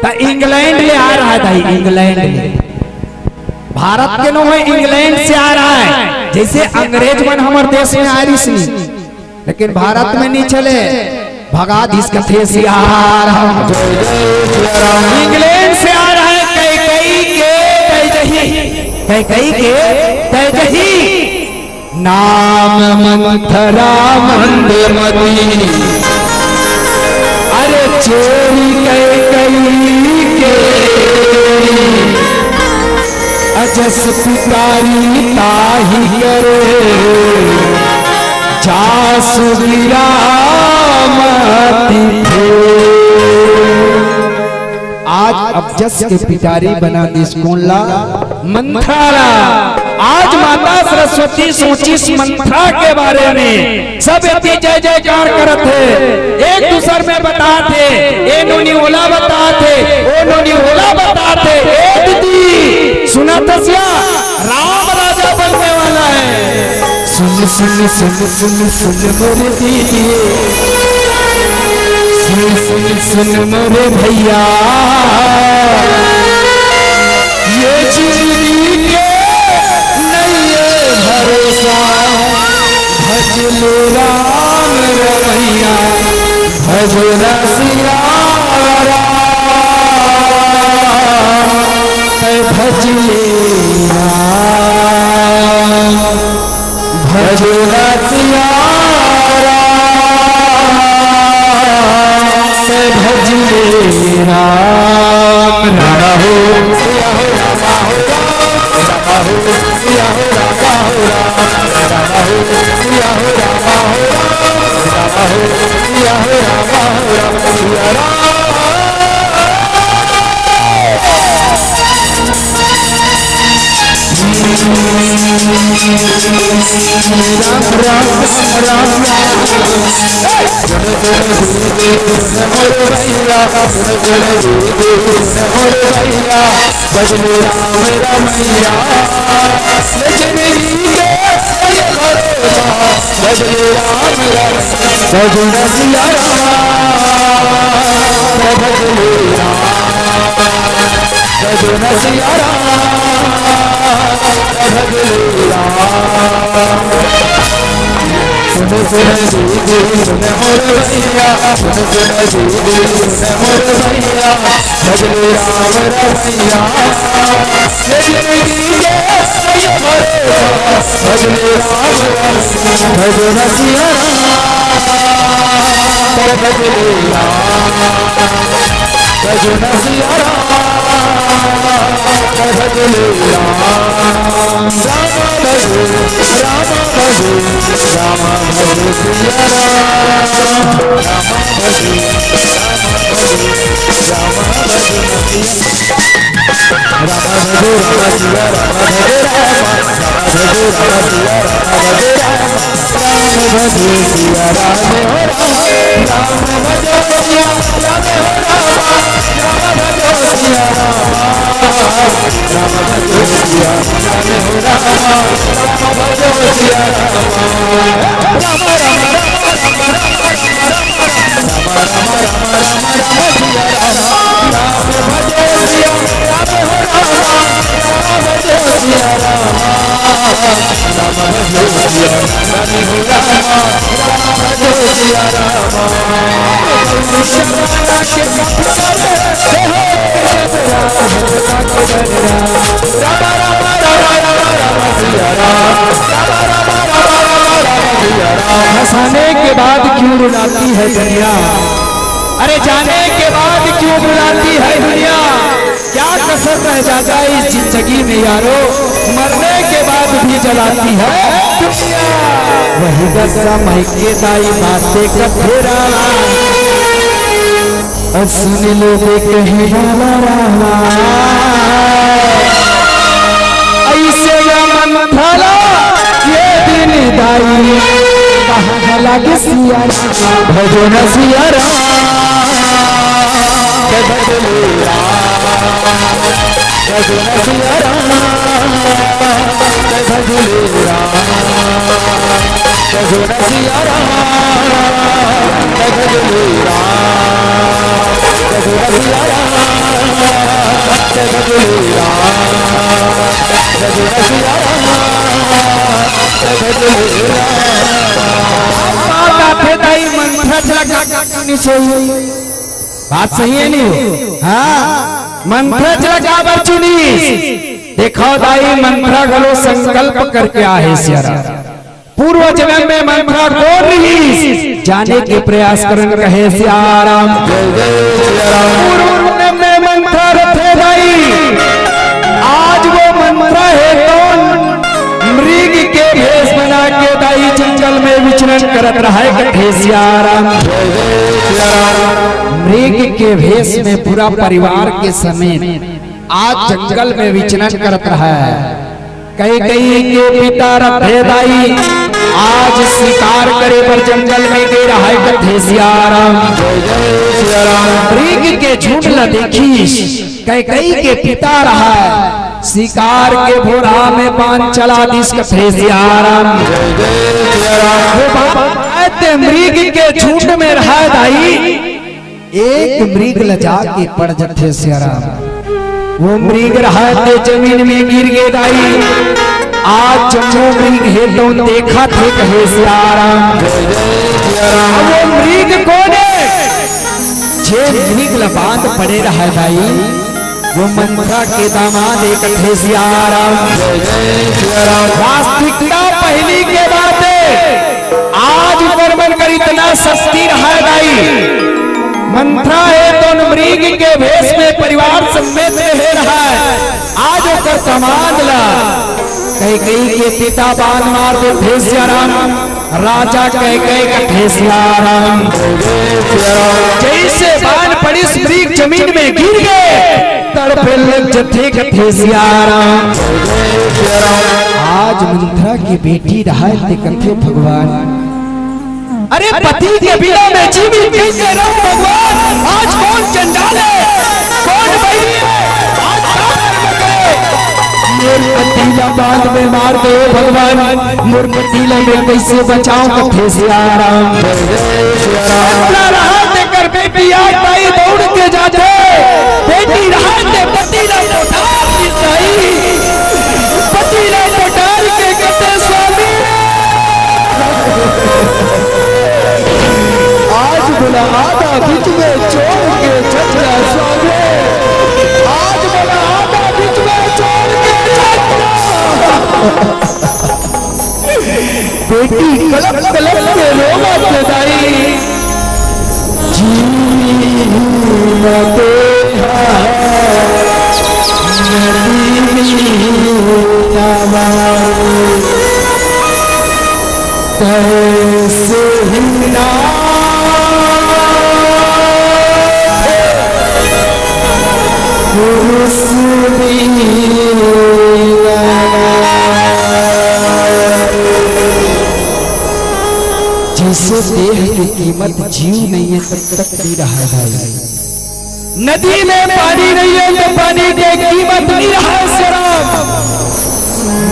त इंग्लैंड ले आए रहा हे दाई, इंग्लैंड ले। भारत के नोहे, इंग्लैंड से आए रहा हे। जैसे अंग्रेज मन हमर देश में आए रिहिस, लेकिन भारत में नहीं चले, भगा दिस कथे सियाराम। इंग्लैंड से आ रहा है कैकई के कैजही, कैकई के कैजही। नाम मंथरा मंदमती, अरे चोरी कैकई के। अजस पितारी ताही करे, जासु विराम तिथे। आज अबजस के पिटारी बना दिस कोन ला? मंथरा ला। आज माता सरस्वती सोचिस मंथरा के बारे में, सब एती जय जयकार करत हे, एक दूसर में बतात हे, ए नोनी ओला बतात हे, ओ नोनी ओला बतात हे। ए दीदी, सुनत हस या, राम राजा बनने वाला है। सुन सुन सुन सुन सुन मोरे दीदी, सुन सुन सुन मोरे भैया, ये जिंदगी के नैये भरोसा, भज लो राम रमैया, भज रसिया राम, भज ले राम, भज रसिया राम। बजले राम रमैया, जिंदगी के बजले राम रमैया, बजन सिया राम, बजले राम, बजन सिया राम, बजले राम। सुन सुन दीदी सुन मोर भैया, सुन सुन दीदी सुन मोर भैया, बजले राम रमैया, ये जिंदगी के ये भरोसा, बजले राम रमैया, भजन सिया राम, बजले राम, भजन सिया राम, बजले राम। राम भजो, राम भजो, राम भजो सिया राम। राम भजो, राम भजो, राम भजो सिया राम। राम भजो, राम सिया राम भजो राम। राम भजो, राम सिया राम भजो राम। राम भजो सिया राम हो राम। राम भजो सिया राम हो राम। राम भजो सिया राम। राम भजो सिया राम हो राम। राम भजो सिया राम। राम राम राम राम राम राम राम राम राम राम राम राम सिया राम। राम भजो सिया राम हो राम। राम भजो सिया राम। राम भजो सिया राम हो राम। राम भजो सिया राम। हंसाने के बाद क्यों रुलाती है दुनिया? अरे जाने के बाद क्यों रुलाती है दुनिया? क्या कसर रह जाता है इस जिंदगी में यारो? मरने के बाद भी जलाती है दुनिया। वही दस समय के दाई बातें कथेरा। और सुन लो बे कहे वाला रामा, ऐसे या मंथला ये दिन दाई कहाँ लगे सिया राम, भजन सिया राम, भजन सिया राम, भजन राम। जय सिया राम, जय सिया राम, जय सिया राम, जय सिया राम, जय सिया राम। बात आथे दाई, मंथरा ला काबर चुनिस होही? बात सही है नहीं? हाँ, मंथरा ला काबर चुनिस? देखो दाई, मंथरा घलो संकल्प करके आहे सिया राम। पूर्व जन्म में मंथरा कोन रहिस, जाने के प्रयास करन कहे सिया राम। जय जय सिया राम। पूर्व जन्म में मंथरा रथे दाई, आज वो मंथरा हे कोन? मृग के भेष बना के दाई जंगल में विचरण करत रहय कथे सिया राम। जय जय सिया राम। मृग के भेष में पूरा परिवार के समेत आज जंगल में विचरण करत रहय। कैकई के पिता रथे दाई, आज शिकार करे बर जंगल में गे रहय कथे सिया राम। जय जय सिया राम। मृग के झुंड ल देखिस, कैकई के पिता रहय, शिकार के भोरा में बाण चला दिस कथे सिया राम। जय जय सिया राम। वो बाण ते मृग के झुंड में रहय दाई, एक मृग ल जाके पड़ जथे सिया राम। वो मृग रहय ते जमीन में गिर गे दाई। आज जम्मो मृग हे तो देखत हे कहे सिया राम। जय जय सिया राम। अब वो मृग कोन हे? जे मृग ल बांध पड़े रहय दाई, वो मंथरा के दामाद हे कथे सिया राम। जय जय सिया राम। वास्तविकता पहिली के बात हे, आज ओकर मन कर इतना शक्ति रहय दाई। मंथरा हे तो मृग के भेष में परिवार समेत रहे रहय। आज ओकर कमांद ला कैकई के पिता बान मार देथे सियाराम। राजा कैकई कथे सियाराम। जैसे बान पड़िस मृग जमीन में गिर गे, तड़पे लग जथे कथे सियाराम। आज मंथरा के बेटी रहय ते कथे भगवान, अरे पति के बिना मैं जीवित कैसे रहूं भगवान? आज कौन चंडाल है, कौन बैरी है, आज क्या कर्म करे? मोर पति ला बांध में मार दे भगवान, मोर पति ला मैं कैसे बचाऊं कथे सियाराम। अपना रहा तेकर बेटी आज ताई दौड़ के जाथे, बेटी रहा ते पति ला कोठार की ताई, पति ला कोठार के कथे स्वामी। आज मोला आधा बीच में छोड़ के चल जा स्वामी, आज मोला आधा बीच में छोड़ के चल जा। बेटी कलप कलप के रोवत हे दाई, जीवन तेरा नदी नवा। तैसे ही ना पुरुष भी। जैसे देह के कीमत जीव नहीं है, तब तक नहीं रहा भाई। नदी में पानी नहीं है तो पानी के कीमत नहीं रहा सियाराम।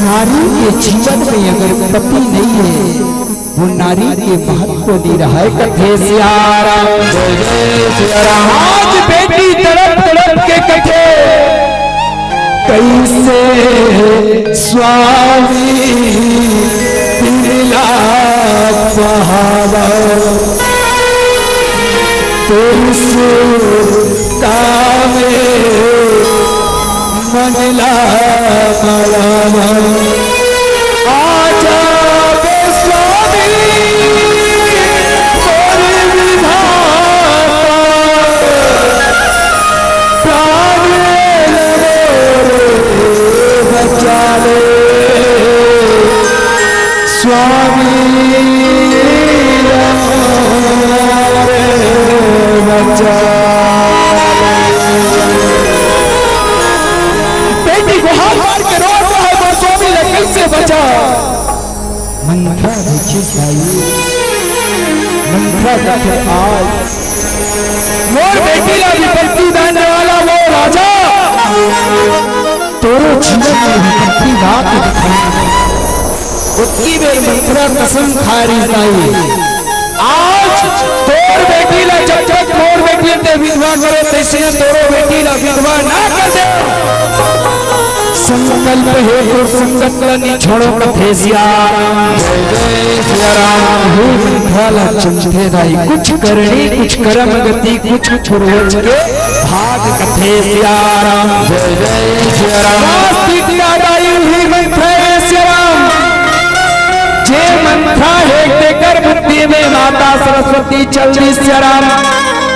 नारी के जीवन में अगर पति नहीं है, वो नारी के महत्व नहीं रहा है कथे सियाराम। जय जय सियाराम। आज बेटी तड़प तड़प के कथे कैसे स्वामी बिरला बहावा। पुरुष तावे मंगला मलावा। आजा बे स्वामी मोर विधाता, प्राण ले मोर बचा ले। स्वामी रे बचा। बेटी गुहार मार के रो रहा है, वो स्वामी ला कैसे बचा? मंथरा देखे साई, मंथरा देखे आज। मोर बेटी ला विपत्ति डालने वाला वो राजा तोरो जीवन में विपत्ति ला के दिखाई। ओतकी बेर मंथरा कसम खा रहिस दाई, आज तोर बेटी ला जब तक मोर बेटी ते विधवा करे, तैसने तोरो बेटी ला विधवा ना कर दे। संकल्प हे तोर संगत ला नी छोड़ों कथे सियाराम। जय जय सियाराम। हे मंथरा ला चमथे दाई, कुछ करनी, कुछ करम गति, कुछ पूर्वज के भाग कथे सियाराम। जय जय सियाराम। वास्तविकता दाई उही मंथरा हे सियाराम। जे मंथरा हे तेकर बुद्धि में माता सरस्वती चल रही सियाराम,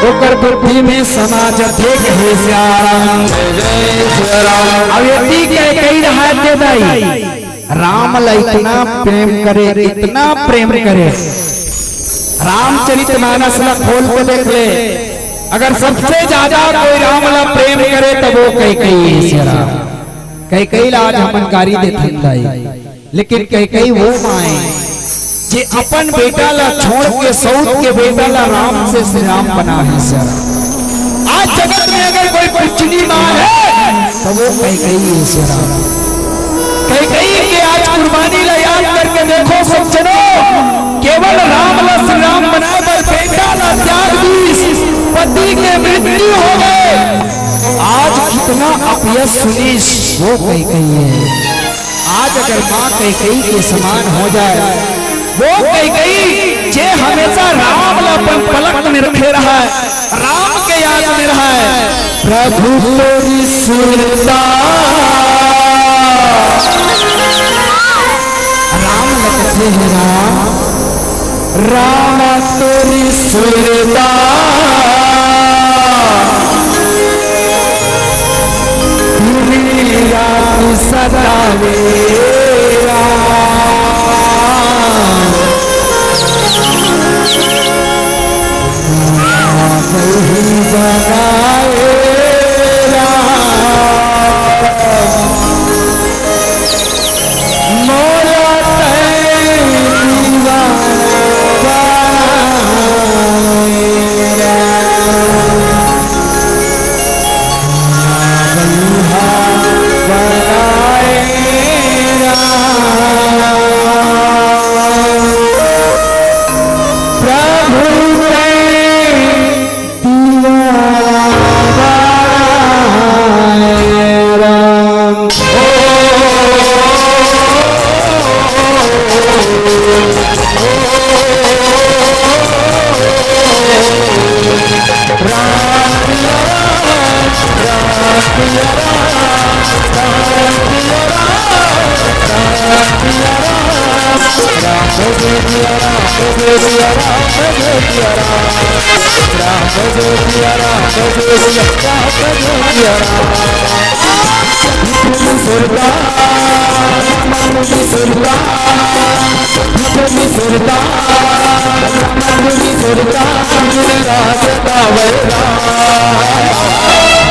ओकर बुद्धि में समा जथे कहे सियाराम। जय जय सियाराम। अब एती कैकई रहा ते दाई, राम ला इतना प्रेम करे, इतना प्रेम करे। रामचरित मानस ला खोल के देख ले, अगर सबसे ज्यादा कोई राम ला प्रेम करे तब वो कैकई हे सियाराम। कैकई ला आज हमन गारी देथन दाई, लेकिन कैकई वो माँ हे जे अपन बेटा ला छोड़ के सऊत के बेटा ला राम से श्री राम बना हे सियाराम। आज जगत में अगर कोई पूजनीय माँ हे तो वो कैकई हे सियाराम। कैकई के आज कुर्बानी ला याद करके देखो सज्जनों, केवल राम ला श्री राम बनाए बर बेटा ला त्याग दीस, पति के मृत्यु हो गए। आज कितना अपयश सुनीस, वो कैकई हे। आज अगर माँ कैकई के समान हो जाए, वो कैकई जे हमेशा राम ला अपन पलक में रखे रहा, राम के याद में रहा। प्रभु तोरी सुरता, राम लगते हैं राम, राम तोरी सुरता, दुनिया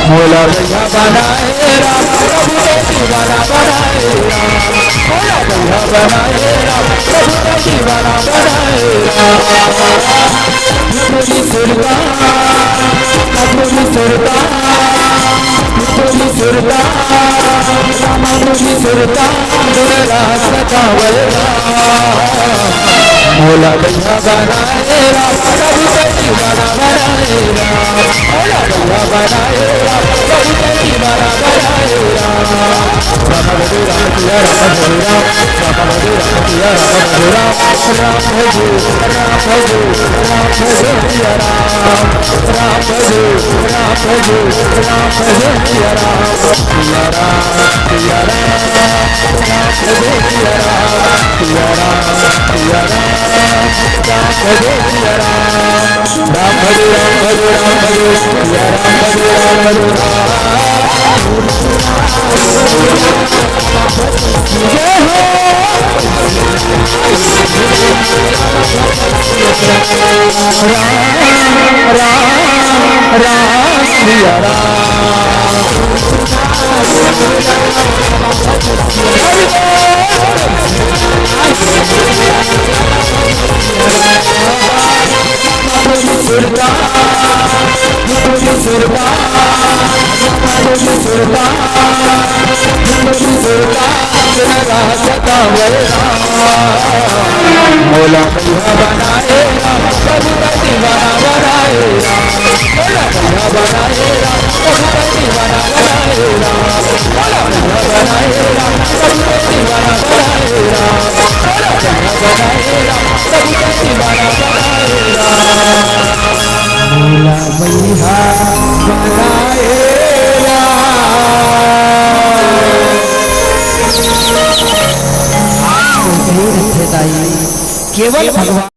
मोला भैया बनाए राम, प्रभु के दीवाना बनाए राम। मोला भैया बनाए राम, प्रभु के दीवाना बनाए राम। भोली सुरता, भोली सुरता, भोली सुरता, भोली सुरता, मेरा सतावल राम। मोला भैया बनाए राम, प्रभु के दीवाना बनाए राम। मोला भैया बनाए राम, प्रभु के दीवाना बनाए राम। राम हरे राम, सिया राम हरे राम, राम हरे राम, सिया राम हरे राम। राम भजो, राम भजो, राम भजो, सिया राम। राम भजो, राम भजो, राम भजो, सिया राम। सिया राम, सिया राम, राम भजो, सिया राम। सिया राम, सिया राम, राम भजो, सिया राम। राम भजो, राम भजो, राम भजो, सिया राम भजो, राम भजो, राम। जय हो। राम, राम, राम, सिया राम। मोला भैया बनाए राम, प्रभु का दीवाना बनाए राम। मोला भैया बनाए राम, प्रभु का दीवाना बनाए राम। मोला भैया बनाए राम, प्रभु का दीवाना बनाए राम। मोला भैया बनाए राम, प्रभु का दीवाना बनाए राम। मोला भैया बनाए राम। आज तो हे रथे दाई, केवल भगवान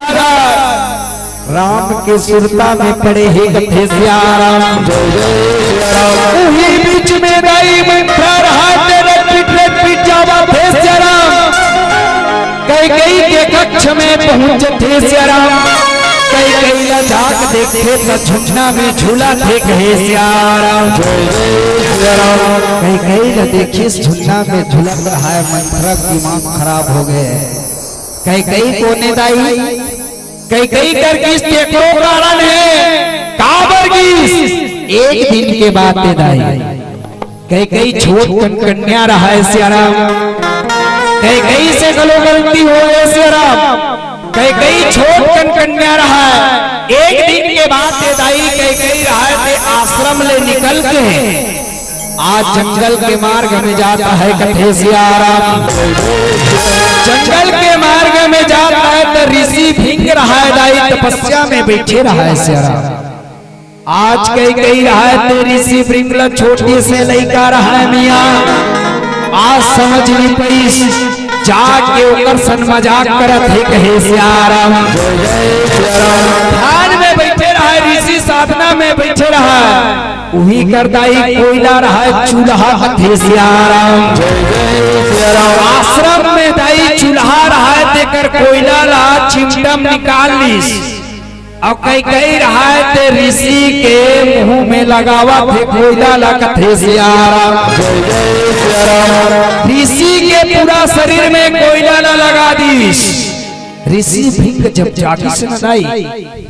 राम के सुरता में पड़े हे कथे सिया राम। जय जय सिया राम। उही बीच में दाई मंथरा रहा ते रटपिट रटपिट जावत हे सिया राम। कैकेयी के कक्ष में पहुंचत हे सिया राम। कैकेयी ला जाके देखथे त झुलना में झूलत हे कहे सिया राम। जय जय सिया राम। कैकेयी ला देखिस झुलना में झूलत रहा हे, मंथरा के दिमाग खराब हो गे। कैकेयी कोन ए दाई? कैकेयी कर गिस तेकरो कारण हे, काबर गिस? एक दिन के बात ए दाई। कैकेयी छोट कन कन्या रहा हे सिया राम। कैकेयी से घलो गलती हो गे सिया राम। कैकेयी छोट कन कन्या रहा हे। एक दिन के बात ए दाई, कैकेयी रहा हे ते आश्रम ले निकल के आज जंगल के मार्ग में जात हे कथे सिया राम। जंगल के मार्ग में जात हे त ऋषि भृंग रहा हे दाई, तपस्या में बैठे रहा हे सिया राम। आज कैकेयी रहा हे ते ऋषि भृंग ला, छोटे से लइका रहा हे मिया। आज समझ नइ पइस, जाके ओकर सन मजाक करत हे कहे सिया राम। ध्यान में बैठे रहा हे ऋषि, साधना में बैठे रहा हे। उही कर दाई कोइला रहा हे चूल्हा कथे सिया राम। आश्रम में दाई चूल्हा रहा हे, तेकर कोइला ला चिमटा म निकाल लिस। अउ कैकेयी रहा हे ते ऋषि के मुंह में लगावत हे कोइला ला कथे सिया राम। जय जय सिया राम। ऋषि के पूरा शरीर में कोइला ला लगा दिस। ऋषि भृंग जब जागिस न दाई,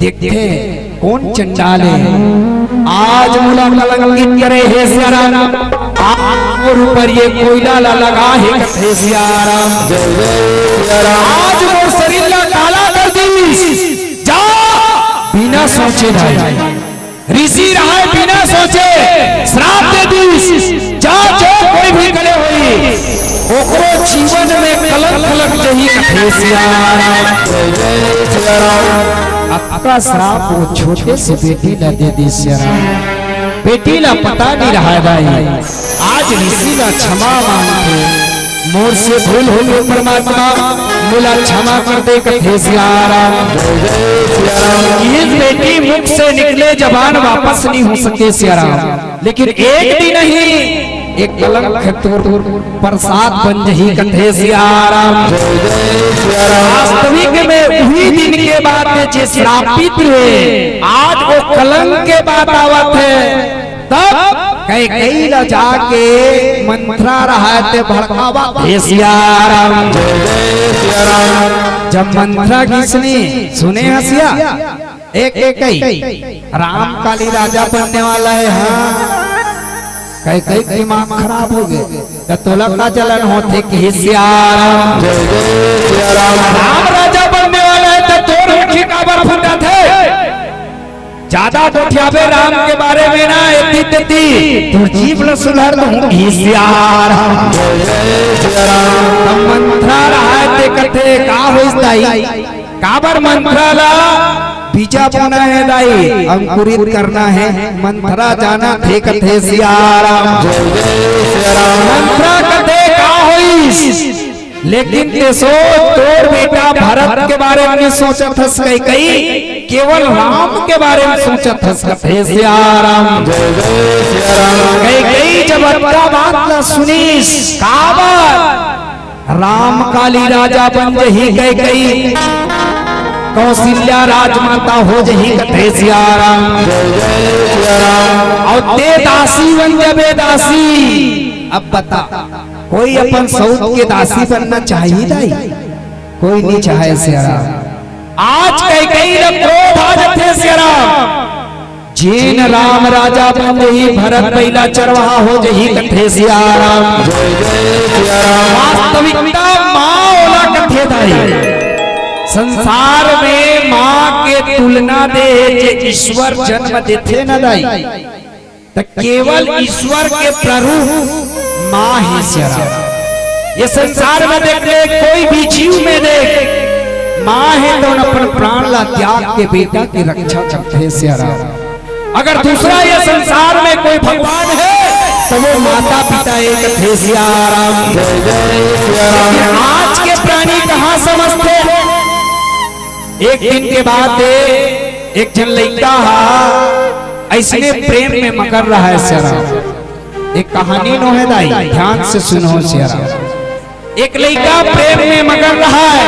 देखथे कोन चंडाल हे। आज मोला कलंकित करे हे सिया राम। आज मोर ऊपर ये कोइला ला लगा हे कथे सिया राम। जय जय सिया राम। आज मोर शरीर ला काला कर दिस। जा, बिना सोचे दाई। ऋषि रहा हे, बिना सोचे श्राप दे दिस। जा, जो कोई भी गले होही, ओकरो जीवन में कलंक लग जही कथे सिया राम। जय जय सिया राम। अतका श्राप वो छोटे से बेटी ला दे दिस सिया राम। बेटी ला पता नइ रहा हे दाई। आज ऋषि ला क्षमा मांगथे। मोर से भूल होगे परमात्मा, मोला क्षमा कर दे कथे सियाराम। ये बेटी मुख से निकले जबान वापस नहीं हो सके सियाराम, लेकिन एक दिन नहीं, एक कलंक तोर प्रसाद बन जही कथे सियाराम। वास्तविक में उही दिन के बाद जे श्रापित हे, आज वो कलंक के बात आवत हे। तब कैकेयी ला जाके मंथरा रहय ते भड़कावत हे सियाराम। जब मंथरा गिसनी सुने हस या, ए कैकेयी, राम काली राजा बनने वाला हे। हाँ, कैकेयी के दिमाग खराब होगे, त तोला का जलन होथे कि सियाराम। राम राजा बनने वाला हे त तोर आँखी काबर फूटत हे? ज्यादा गोठियाबे राम के बारे में ना, एती तेती तोर जीभ ल सुलहर दूँ कि सियाराम। तब मंथरा रहय ते कथे, का होइस दाई? काबर मंथरा ला बीजा बोना हे दाई, अंकुरित करना हे। मंथरा जानथे कथे सियाराम। मंथरा कथे, का होइस? लेकिन ते सोच, तोर बेटा भरत के बारे में नहीं सोचत हस कैकेयी, केवल राम के बारे में सोचत हस कथे सियाराम। कैकेयी जब अतका बात ला सुनिस, काबर? राम काली राजा बन जही कैकेयी, कौशल्या राजमाता हो जही कथे सियाराम। अउ ते दासी बन जबे दासी। अब बता, कोई अपन सउत के दासी बनना चाही दाई? कोई नहीं चाहे सियाराम। आज कैकेयी ल क्रोध आ जथे सियाराम। जेन राम राजा बन जही, भरत बइला चरवाहा हो जही कथे सियाराम। वास्तविकता माँ ओला कथे दाई। संसार में माँ के तुलना दे जे ईश्वर जन्म देथे न दाई, त केवल ईश्वर के प्ररूप माँ हे सियाराम। ये संसार में देख ले, कोई भी जीव में देख, माँ हे तो अपन प्राण ला त्याग के बेटा की रक्षा करथे सियाराम। अगर दूसरा ये संसार में कोई भगवान हे तो वो माता पिता एक थे सियाराम। आज के प्राणी कहाँ समझथे? एक दिन के बात हे, एक झन लइका हा अइसने प्रेम में मगन रहय सियाराम। एक कहानी नोहे दाई, ध्यान से सुनहू सियाराम। एक लइका प्रेम में मगन रहय,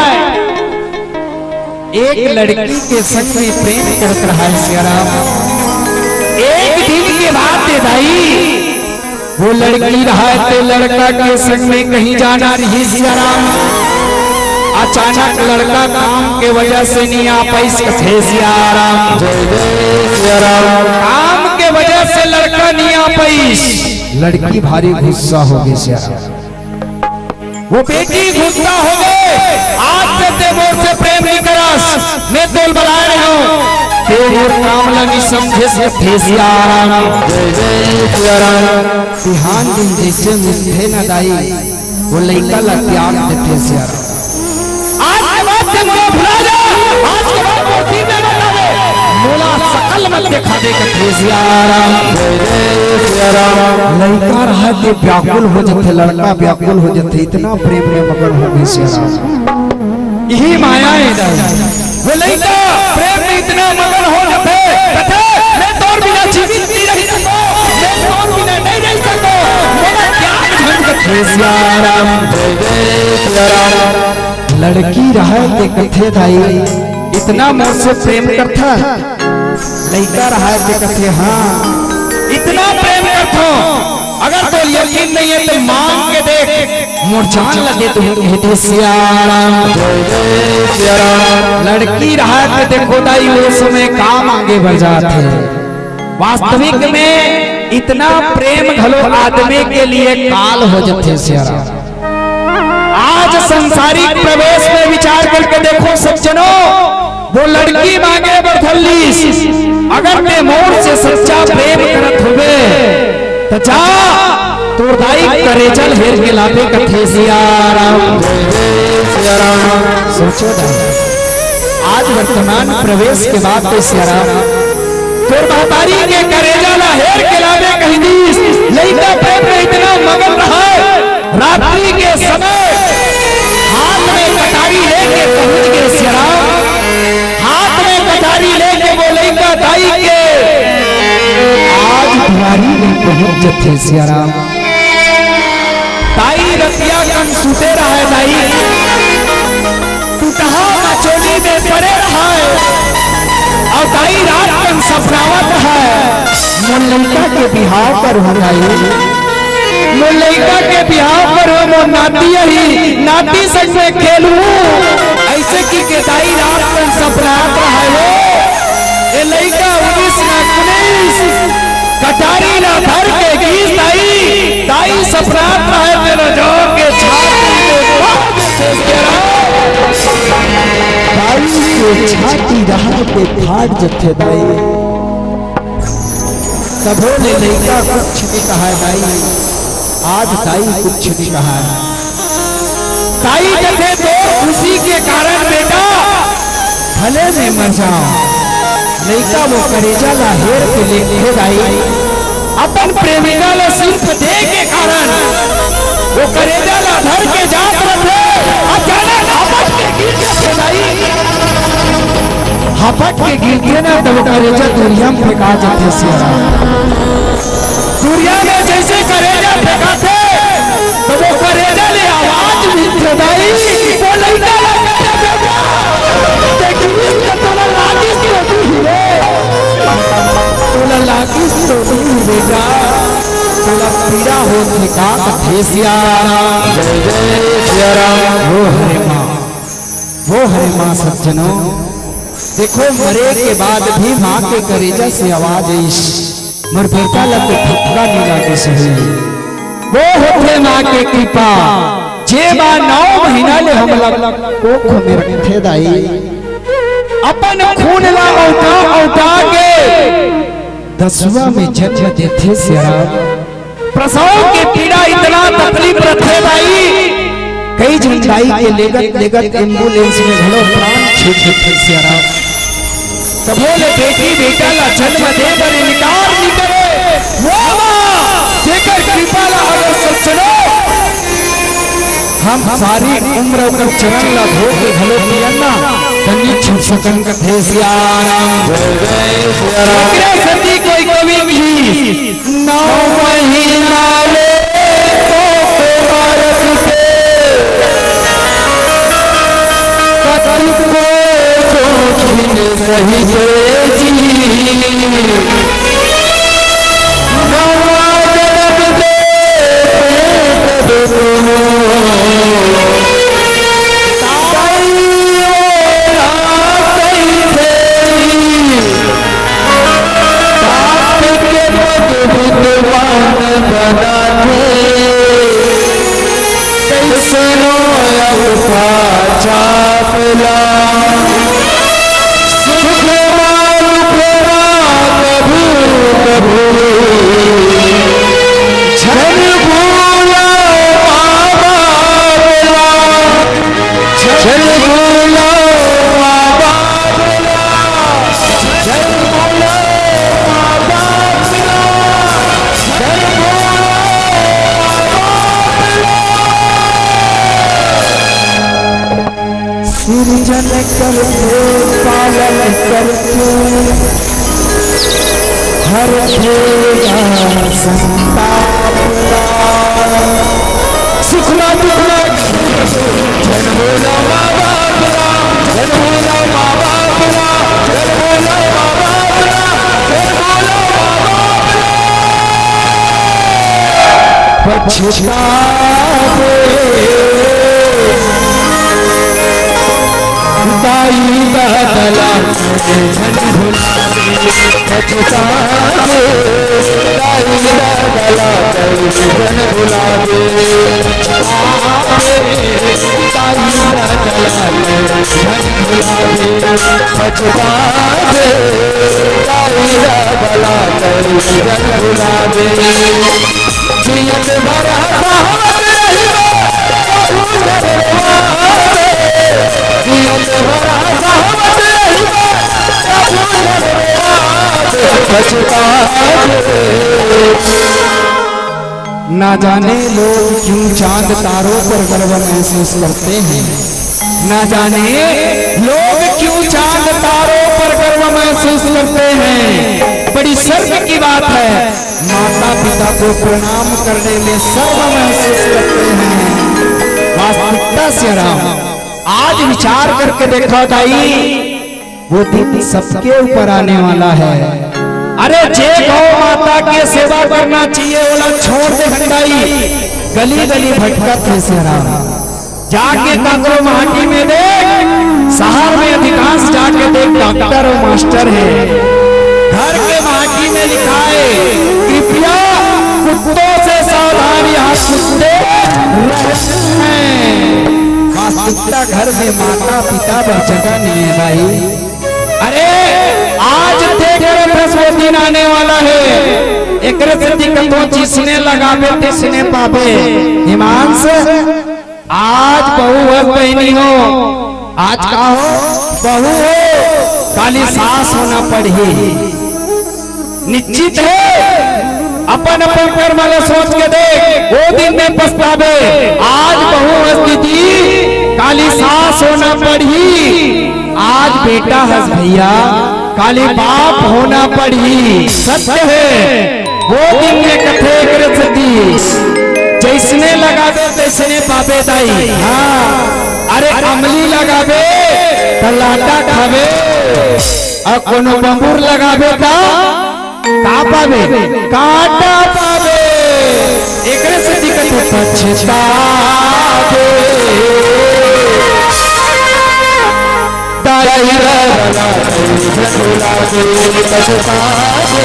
एक लड़की के संग में प्रेम करत रहय सियाराम। एक दिन के बात हे दाई, वो लड़की रहय ते लड़का के संग में कहीं जाना रहिस सियाराम। अचानक लड़का काम के वजह से नइ आ पाइस कथे सियाराम। काम के वजह से लड़का नइ आ पाइस। लड़की भारी गुस्सा होगे सियाराम। वो बेटी गुस्सा होगे, आज से ते मोर से प्रेम नइ करस, मैं तोल बलाय रहेंव, ते मोर काम ला नइ समझेस कथे सियाराम। बिहान दिन जइसे मिलथे न दाई, वो लइका ला त्याग देथे सियाराम। आज के बाद ते मोला भुला जा, आज के बाद मोर तीर नइ बताबे, मोला सकल मत देखाबे कथे सियाराम। लइका रहय ते व्याकुल हो जथे, लड़का व्याकुल हो जथे, इतना प्रेम में मगन होगे सियाराम। इही माया हे दाई। वो लइका प्रेम में इतना मगन हो जथे, कथे, मैं तोर बिना जीवित नइ रहि सकंव, मैं तोर बिना नइ रहि सकंव, मोला त्याग झन कथे सियाराम। लड़की रहय ते कथे दाई, इतना मोर से प्रेम करथस? लइका रहय ते कथे, हाँ, इतना प्रेम करथंव। अगर तोर यकीन नइ हे त मांग के देख, मोर जान ला दे दूं कथे सियाराम। लड़की रहय ते देखो दाई, वो समय का मांगे बर जाथे। वास्तविक में इतना प्रेम घलो आदमी के लिए काल हो जथे सियाराम। आज संसारिक प्रवेश में विचार करके देखो सज्जनों, वो लड़की मांगे बर धर लिस। अगर ते मोर से सच्चा प्रेम करत होबे, त जा, तोर दाई करेजा ल हेर के लाबे कथे सियाराम। सोचो दाई, आज वर्तमान प्रवेश के बात हे सियाराम, तोर महतारी के करेजा ला हेर के लाबे कहि दिस। लइका प्रेम में इतना मगन रहय, रात्रि के समय हाथ में कटारी लेके पहुंच गे सियाराम। हाथ में कटारी लेके वो लइका दाई के आज दुआरी में पहुंच जथे सियाराम। दाई रतिया कन सुते रहय दाई, टुटहा मचोली में पड़े रहय। अउ दाई रात कन सपनावत है, मोर लइका के बिहाव करहूं दाई, मोर लइका के बिहाव करहूं, मोर नाती अही, नाती संग में खेलहूं। अइसे कहिके दाई रात कन सपनावत रहय। ए लइका उन्नीस ना उन्नीस कटारी ला धर के गीस दाई, दाई सपनावत रहय तेला जाके छाती में फाड़ देथे सियाराम। दाई के छाती राह पे फाड़ जथे दाई। तभो ले लइका कुछ नइ कहय दाई, आज दाई कुछ नइ कहय। दाई कथे तोर खुशी के कारण बेटा भले मैं मर जांव। लइका वो करेजा ला हेर के लेथे दाई, अपन प्रेमिका ला सिर्फ देय के कारण वो करेजा ला धर के जात रथे, अचानक हपट के गिर जथे दाई। हपट के गिरथे ना त वो करेजा दुरिहा म फेंका जथे सियाराम। दुरिहा में जइसे करेजा फेंकाथे त वो करेजा ले आवाज मिलथे दाई, वो लइका ला कथे बेटा, देखिस त तोला लागिस तो नहीं रे, तोला लागिस तो नहीं बेटा, तोला पीड़ा होथे का कथे सियाराम। जय जय सियाराम। वो हरे माँ, वो हरे माँ सज्जनों, देखो मरे के बाद भी माँ के करेजा से आवाज आइस। मोर बेटा ला तो धक्का नइ लागिस होही। वो होथे माँ के कृपा, जे माँ नौ महीना ले हमला कोख में रखथे दाई। अपन खून ला अवटा अवटा के दसवां में जन्म देथे सियाराम। प्रसव के पीड़ा इतना तकलीफ रथे दाई, कई झन दाई के लेगत लेगत एम्बुलेंस में घलो प्राण छूट जथे सियाराम। तभो ले बेटी बेटा ला जन्म दे बर इनकार नइ करे। वो माँ जेकर कृपा ला अगर सज्जनो हम सारी उम्र ओकर चरण ला धो के घलो पियन ना, त नइ छूट सकन कथे सियाराम। जय जय सियाराम। एकरे सेती कोई कवि भी नौ महीना ले तो भारत से कतिको जोखिम सहिसे जी। नवा जन्म देथे तब तुम ताई ओला कहिथे। पाप के पग बुधवान बनाथे, कइसनो अवथा चापला। सुखमा दुखमा कभू कभू झन भूला माँ बाबला। झन भूला माँ बाबला। झन भूला माँ बाबला। झन भूला माँ बाबला। सिरजन करथे, पालन करथे, हरथे या संताप ला। सुख ला दुख ला, झन भूला माँ बाप ला, झन भूला माँ बाप ला, झन भूला माँ बाप ला, झन भूला माँ बाप ला। पछतावे दाई ददा ला झन भुलावे, पछतावे दाई ददा ला झन भुलावे। आवे दाई ददा ला झन भुलावे, पछतावे दाई ददा ला झन भुलावे। जियत भर हँसावत रहिबे, प्रभु धन्यवाद। जियत भर हँसावत रहिबे, प्रभु धन्यवाद। पछतावे। ना जाने लोग क्यों चांद तारों पर गर्व महसूस करते हैं। ना जाने लोग क्यों चांद तारों पर गर्व महसूस करते हैं। बड़ी शर्म की बात है, माता पिता को प्रणाम करने में शर्म महसूस करते हैं। वास्तविकता से राम, आज विचार करके देखो दाई, वो दिन सबके ऊपर आने वाला है। अरे, जे गौ माता के सेवा करना चाहिए, ओला छोड़ दे हंडाई, गली गली भटकत हे सियाराम। जाके काकरो माटी में देख, शहर में अधिकांश जाके देख, डॉक्टर और मास्टर है। घर के माटी में लिखा है, कृपया कुत्तों से सावधान, यहाँ कुत्ते रहते हैं। वास्तविकता घर में माता पिता बर जगह नहीं है भाई। अरे, आज देख रहे थे, वो दिन आने वाला है। एकरे सेती कथों, जिसने लगाबे, तिसने पाबे। हिमांश, आज बहू हस बहिनी हो, आज का हो, बहू हो, काली सास होना पड़ही। निश्चित है, अपन अपन कर्म ला सोच के देख, वो दिन में पछताबे। आज बहू हस दीदी, काली सास होना पड़ही। आज बेटा हस भैया, काली बाप होना पड़ही। सत्य है, वो दिन में कथे एकरे सेती, जैसने लगाबे तैसने पाबे दाई। हाँ, अरे अमली लगाबे त लाटा खाबे, अउ कोनो बबूर लगाबे त का पाबे? कांटा पाबे। एकरे सेती कथे पछताबे। दाई रा गला कई झंडुला दे, पछताबे।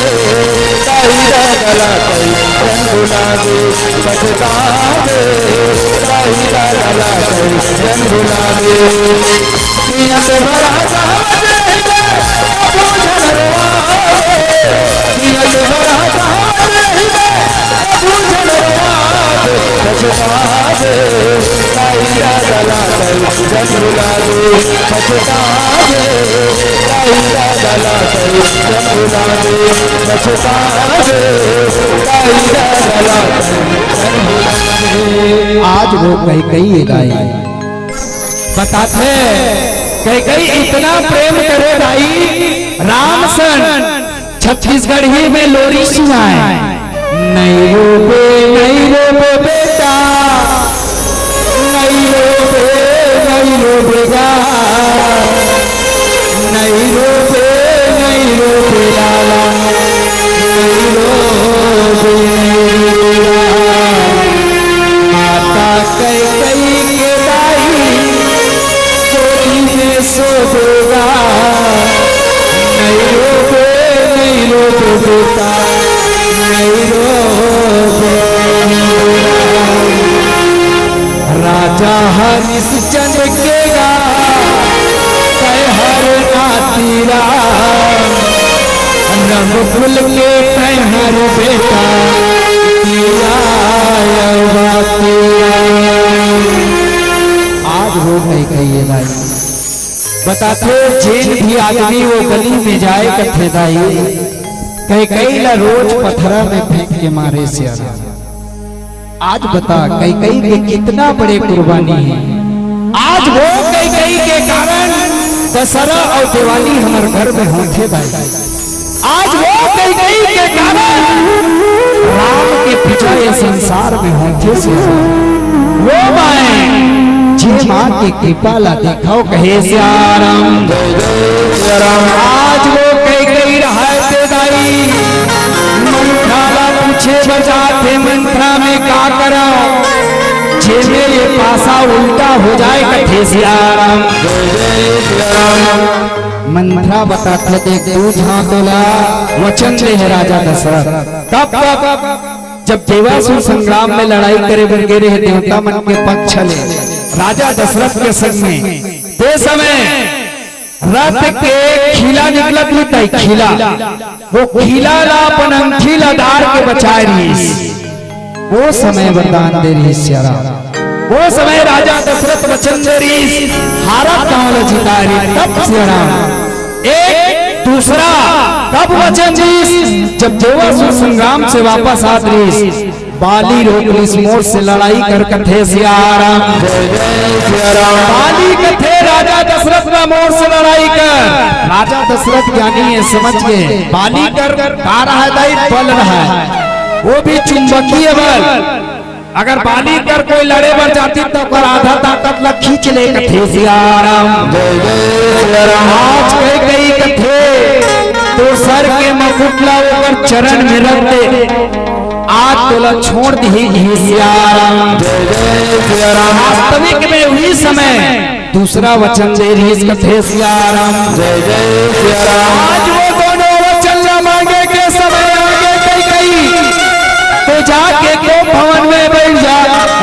दाई रा गला कई झंडुला दे, पछताबे। दाई रा गला कई झंडुला दे। नियत भरा चाहत रहिबे, बाबू झलरवा दे। नियत भरा चाहत रहिबे, बाबू झलरवा दे। पछताबे, दाई रा गला कई झंडुला दे। पछताबे, दाई रा गला कई झंडुला दे। पछताबे, दाई रा गला कई झंडुला दे। आज वो कैकई ए दाई बताथे, कैकई इतना प्रेम करे दाई राम सन, छत्तीसगढ़ी में लोरी सुनाए। नहीं रोबे, नहीं रोबे बेटा, नहीं रोबे, नहीं रोबे गा, नहीं रोबे, नहीं रोबे लाला, नहीं रोबे, नहीं रोबे गा। माता कैकई के दाई गोदी में सोबे गा। नहीं रोबे, नहीं रोबे बेटा, नहीं रोबे, नहीं रोबे। राजा हरिश्चंद्र के गा, तैहर नाती राम, रघुकुल के तैहर बेटा, किया अवती राम। आज वो कैकई ए दाई बताथे, जेन भी आदमी वो गली में जाए कथे दाई, कैकई ला रोज पथरा में फेंक के मारे सियाराम। आज बता, कैकई के कितना बड़े कुर्बानी हे। आज वो कैकई के कारण दशहरा अउ दिवाली हमर घर में होथे दाई। आज वो कैकई के कारण राम के पूजा ये संसार में होथे से। वो माय, जे माँ के कृपा ला देखव कहे सियाराम। आज वो कैकई रहय ते दाई, मंथरा ला पूछे बर जाथे, मंथरा मैं का करव, जेमे ये पासा उल्टा हो जाए कथे सियाराम। मंथरा बताथे, देख, दू झन तोला वचन दे हे राजा दशरथ। कब, कब, जब देवासुर संग्राम में लड़ाई करे बर गे रहे देवता मन के पक्ष ले राजा दशरथ के संग में, ते समय रथ के खीला निकलत रहिस, खीला, वो खीला ला अपन अंगठी ला डार के बचाए रहिस। वो समय वरदान दे रहिस सियाराम। वो समय राजा दशरथ वचन दे रहिस, हारत गांव ला जिताए रहिस, तब सियाराम। एक दूसरा कब वचन दीस? जब देवासुर संग्राम से वापस आत रहिस, बाली रोक लिस मोर से लड़ाई कर, कथे सिया राम। जय जय सिया राम। बाली कथे राजा दशरथ ला मोर से लड़ाई कर। राजा दशरथ ज्ञानी हे, समझ गे। बाली कर का रहा हे दाई? बल रहा हे, वो भी चुंबकीय बल। अगर बाली कर कोई लड़े बर जातिस त ओकर आधा ताकत ला खींच ले, कथे सिया राम। जय जय सिया राम। आज कैकई कथे, तोर सर के मुकुट ला ओकर चरण में रख दे, आज तोला छोड़ दिही, कथे सिया राम। जय जय सिया राम। वास्तविक में उही समय दूसरा वचन दे रिहिस, कथे सिया राम। जय जय सिया राम। आज वो दोनों वचन ला मांगे के समय आगे कैकई, तो जाके कोप भवन में बैठ जा।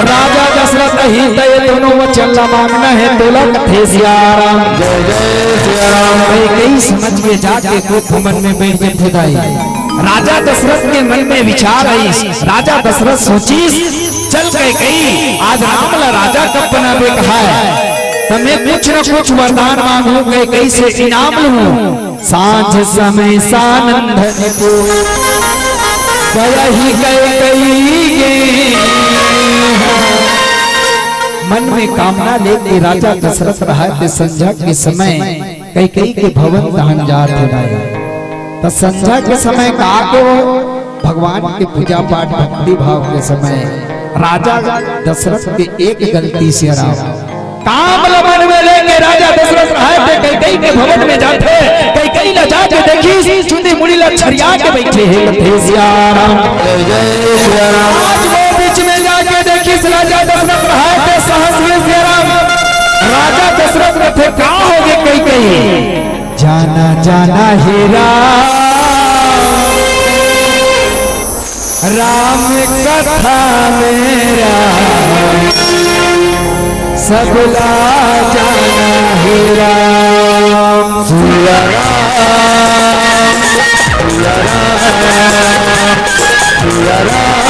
राजा दशरथ कहिस त ये दोनों वचन ला मांगना हे तोला, कथे सिया राम। जय जय सिया राम। कैकई समझ गे, जाके कोप भवन में बैठ गे, कथे दाई। राजा दशरथ के मन में विचार आइस। राजा दशरथ सोचिस, चल कैकई, आज राम ला राजा कब बनाबे कहाय, त मैं कुछ न कुछ वरदान मांगहूं, कैकई से इनाम लूं। सांझ समय सानंद को बयहि कैकई गे। मन में कामना लेके राजा दशरथ रहा हे, संझा के समय कैकई के भवन तहन जात हे दाई। त संझा के समय का के वो भगवान के पूजा पाठ भक्ति भाव के समय राजा दशरथ के एक गलती से राम काम ल मन में लेके राजा दशरथ रहा हे, कैकई के भवन में जाथे। कैकई ला जाके देखिस, चुंदी मुड़ी ला छरिया के बैठे हे, कथे सिया राम। जय जय सिया राम। आज वो बीच में जाके देखिस, राजा दशरथ रहा हे, साहस में सिया राम। राजा दशरथ कथे, का होगे कैकई? जाना जाना हे राम, राम कथा में राम, सबला जाना हे राम। सिया राम, सिया राम, सिया राम,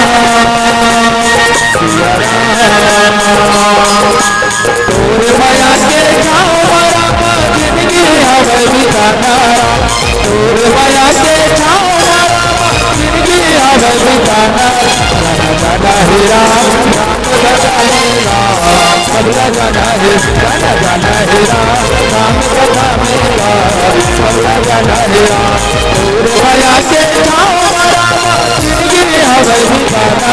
सिया राम। तोर मया के छाँव म राम जिनगी हवय बिताना। तोर मया के छाँव म राम जिनगी हवय बिताना। जाना जाना हे राम, राम कथा में राम, सबला जाना हे। जाना जाना हे राम, राम कथा में राम, सबला जाना हे राम। तोर मया के छाँव म राम जिनगी हवय बिताना।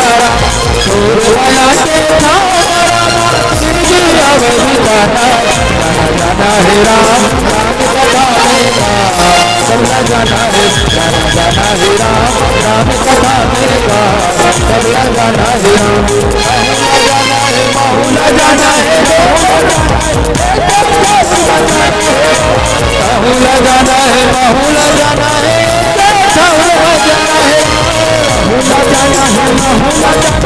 तोर मया के छाँव म राम जिनगी हवय बिताना। जाना जाना हे राम, राम कथा में राम, सबला जाना हे। जाना जाना हे राम, राम कथा में राम, सबला जाना हे राम। कहूँ ला जाना हे, महूँ ला जाना हे, महूँ ला जाना हे, महूँ ला जाना हे, कहूँ ला जाना हे, महूँ ला जाना हे,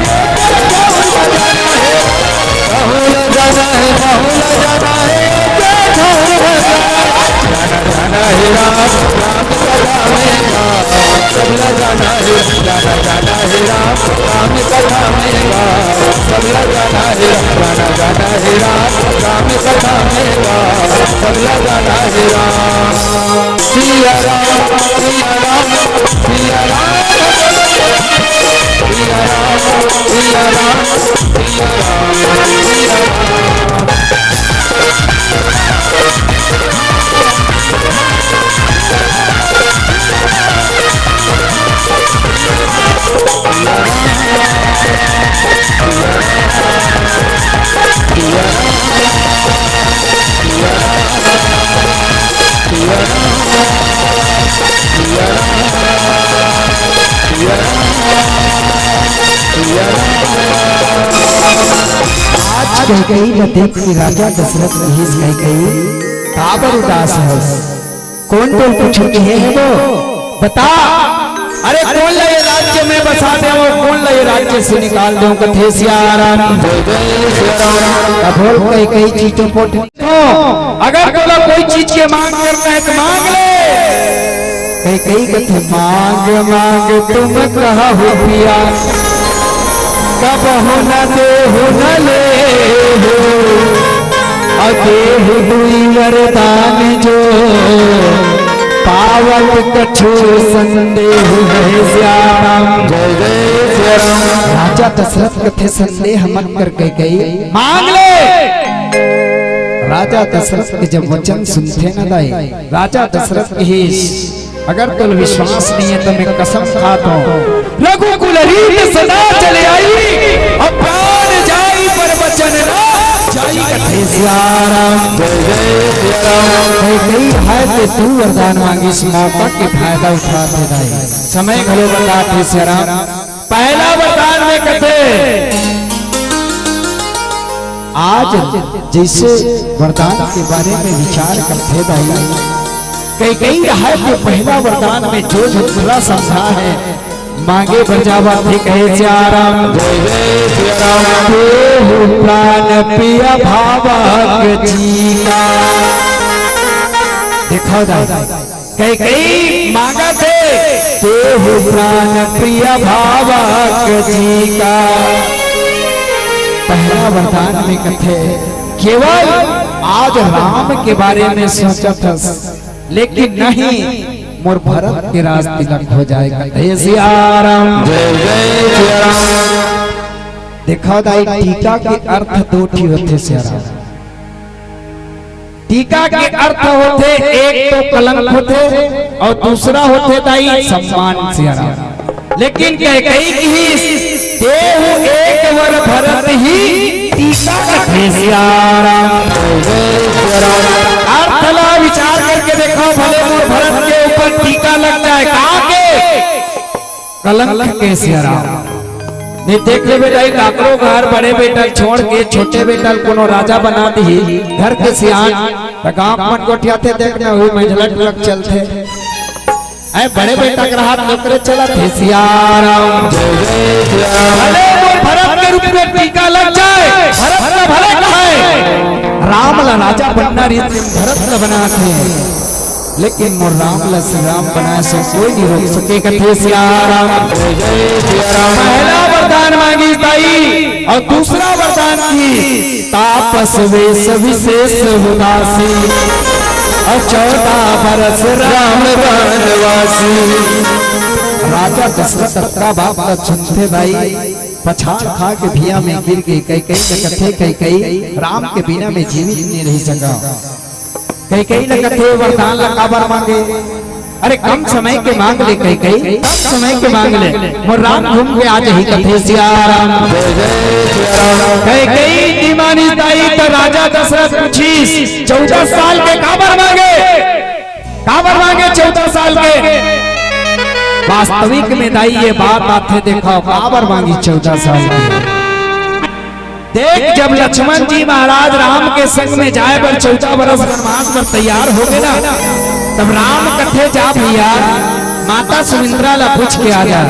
महूँ ला जाना हे, कहूँ ला जाना हे, महूँ ला जाना हे, कहूँ ला जाना हे। जाना जाना हे राम, राम कथा में राम, सबला जाना हे। जाना जाना हे राम, राम कथा में राम, सबला जाना हे। जाना जाना हे राम, राम कथा में राम, सबला जाना हे राम। सिया राम, सिया राम, सिया राम, सिया राम, सिया राम, सिया राम, सिया राम। आज कैकई ल देख के राजा दशरथ कहिस, कैकई, काबर उदास हस? कोन तोर कुछु कहे हे वो? बता। अरे कोन ला ये राज्य में बसा देवंव, कोन ला ये राज्य से निकाल देवंव, कथे सिया राम। जय जय सिया राम। त बोल, कैकई चीजों पोट। अगर तोला कोई चीज के मांग करना हे त मांग ले। कैकई कथे, मांग मांग तुम कहा हो पिया, कबहु न देहु न लेहु, अकेहु दुई वरदान जो, पावत कछु संदेह है सिया राम। जय जय सिया राम। राजा दशरथ कथे, संदेह मत कर कैकई, मांग ले। राजा दशरथ के जब वचन सुनथे न दाई, राजा दशरथ कहिस, अगर तोला विश्वास नहीं है तो मैं कसम खात हूँ, रघुकुल रीत सदा चले आई, अब प्राण जाई पर वचन ना जाई। कथे सिया राम। जय जय सिया राम। कैकई है ते तू वरदान मांगिस, मौका के फायदा उठाथे दाई। समय घलो बतात हे सिया राम। पहला वरदान में कथे, आज जैसे वरदान के बारे में विचार करथे दाई, कैकई रहय के पहला वरदान में जो जो बुरा समझा है, मांगे बर जावत हे कहे सिया राम। जय जय सिया राम। देहु प्राण प्रिय भावक जी का। देखो दाई, कैकई मांगत हे, देहु प्राण प्रिय भावक जी का। पहला वरदान में कथे, केवल आज राम के बारे में सोचत हस, लेकिन नहीं, मोर भरत के राज तिलक हो जाय, कथे सिया राम। जय जय सिया राम। देखो दाई, टीका के अर्थ दो ठी होथे सिया राम। टीका के अर्थ होथे, एक तो कलंक होथे अउ दूसरा होथे दाई सम्मान सिया राम। लेकिन कैकई कहिस, देहु एक वर भरत ही टीका कथे सिया राम। अर्थ ला विचार करके देखो, भले मोर भरत के ऊपर टीका लग जाय, का के? कलंक के सिया राम। नहीं देख लेबे दाई, काकरो घर बड़े बेटा ल छोड़ के छोटे बेटा ल कोनो राजा बना दिही, घर के सियान, त गांव मन गोठियाथे, देख न हुई मंझला टुलक चलथे। ऐ बड़े बेटा के रहत नौकरे चलत हे सिया राम। जय जय सिया राम। भले मोर भरत के रूप में टीका लग जाय, भरत ला भले कहाय, राम ला राजा बनना रीत भरत ला बनाथे। लेकिन मोर राम ला श्री राम बनाय से कोई नहीं रोक सके, कथे सिया राम। जय जय सिया राम। पहला वरदान मांगिस दाई अउ दूसरा वरदान की, तापस वेश विशेष उदासी, अउ चौदह बरस राम बनवासी। राजा दशरथ अतका बात ला सुनथे दाई, पछाड़ खा के भिया में गिर गे। कैकई ल कथे, कैकई राम के बिना में जीवित नहीं रह सका। कैकई ल कथे, वरदान ल काबर मांगे? अरे कम समय के मांग ले कैकई, कम समय के मांग ले, मोर राम घूम के आ जाही, कथे सिया राम। जय जय सिया राम। कैकई नी मानिस दाई, त राजा दशरथ पूछिस, चौदह साल के काबर मांगे? काबर मांगे चौदह साल के? वास्तविक में दाई ये बात आथे, देखो काबर मांगिस चौदह साल के। देख, जब लक्ष्मण जी महाराज राम के संग में जाय बर चौदह बरस वनवास बर तैयार हो गे ना, तब राम कथे, जा भैया, माता सुमित्रा ला पूछ के आ जा।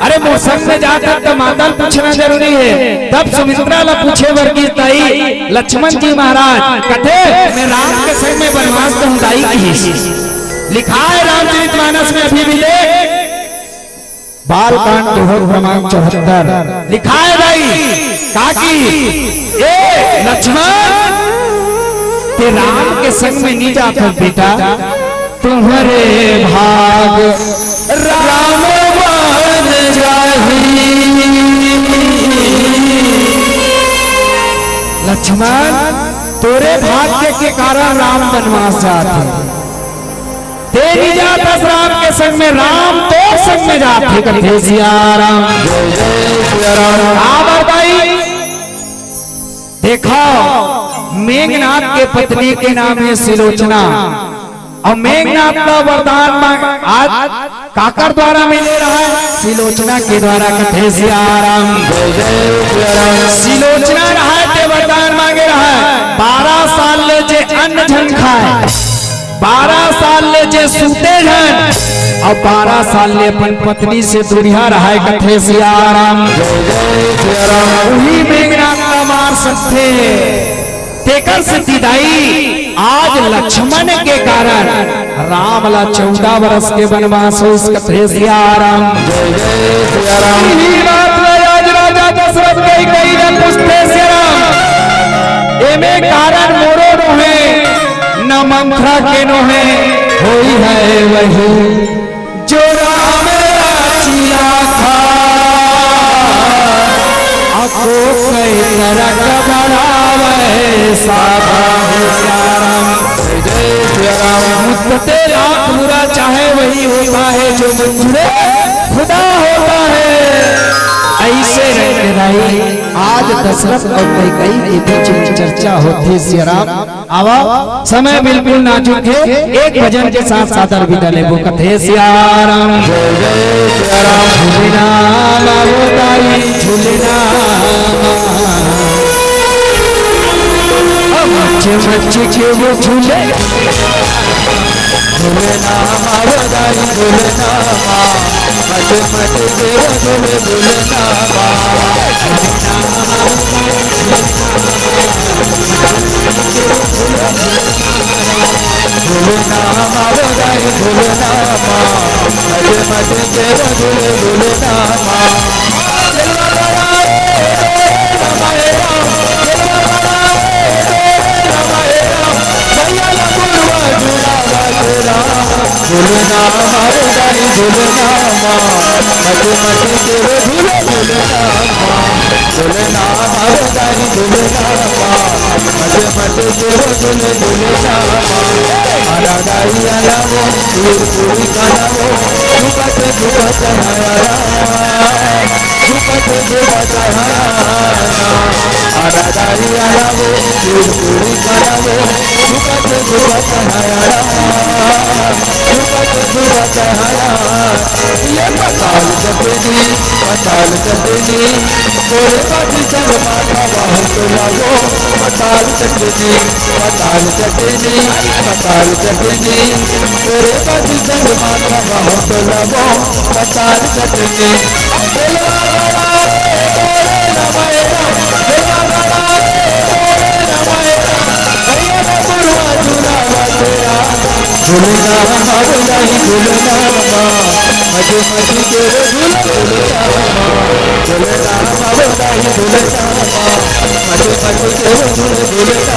अरे मोर संग में जात हस त माता ल पूछना जरूरी हे। तब सुमित्रा ला पूछे बर गिस दाई लक्ष्मण जी महाराज, कथे, मैं राम के संग में वनवास जाहूं दाई, कहिस। लिखाय रामचरित मानस में, अभी भी देख, बालकांड दोहा क्रमांक चौहत्तर लिखाय दाई, का कि, ए लक्ष्मण, तें राम के संग में नी जात हस बेटा, तुम्हरे भाग राम बन जाही। लक्ष्मण, तोरे भाग्य के कारण राम वनवास जात हे। तें नी जात हस राम के संग में, राम तोर संग में जात हे, कथे सिया राम। जय जय सिया राम। काबर दाई? देखो, मेघनाथ के पत्नी के नाम हे सिलोचना, अउ मेघनाथ ला वरदान मांग, आज काकर द्वारा मिले रहय? सिलोचना के द्वारा, कथे सिया राम। जय जय सिया राम। सिलोचना रहय ते वरदान मांगे रहय, बारह साल ले जे अन्न झन खाय, बारह साल ले जे सूते झन, अउ बारह साल ले अपन पत्नी से दूरिहा रहय, कथे सिया राम। जय जय सिया राम। उही मेघनाथ ला मार सकथे। तेकर सेती दाई, आज लक्ष्मण के कारण राम ला चौदह बरस के वनवास होइस, कथे सिया राम। जय जय सिया राम। इही बात ला आज राजा दशरथ कैकई ला पूछथे सिया राम। एमे कारण मोरो नोहे, न मंथरा के नोहे, होई है वही जो राम रचिया था, अको कई तरक बढ़ावे साधा। जय सिया राम। मुत्ते राम पूरा चाहे वही होता है जो मंजूरे खुदा होता है। ऐसे रंग राई आज दशरथ और कैकई के बीच में चर्चा होती है सिया राम। आवा, समय बिल्कुल नाजुक है, एक भजन के साथ सादर विदा लेबो। कथे सिया राम, जय जय सिया राम। झूलना मारो दाई, झूलना। अब मच मच के वो झूले। झूलना मारो दाई, झूलना। मच मच के वो झूले, झूलना। झूलना मारो दाई, झूलना। मच मच के वो झूले, झूलना। झूलना मारो दाई, झूलना। मच मच के वो झूले, झूलना। झूलना मारो दाई, झूलना। मच मच के वो झूले, झूलना। आना दाई आना वो, खीर पूरी खाना वो। झुका के झुका चढ़ाया, झुका के झुका चढ़ाया। आना दाई आना वो, खीर पूरी खाना वो। झुका के झुका चढ़ाया, झुका के झुका चढ़ाया। ये पताल चटनी, पताल चटनी, गोरे बाटी संग माथा बाहर तो लावो। पताल चटनी, पताल चटनी, पताल चटनी, गोरे बाटी संग माथा बाहर तो लावो। पताल चटनी। झूलना मारो दाई, झूलना। मच मच के वो झूले, झूलना। झूलना मारो दाई, झूलना। मच मच के वो झूले, झूलना।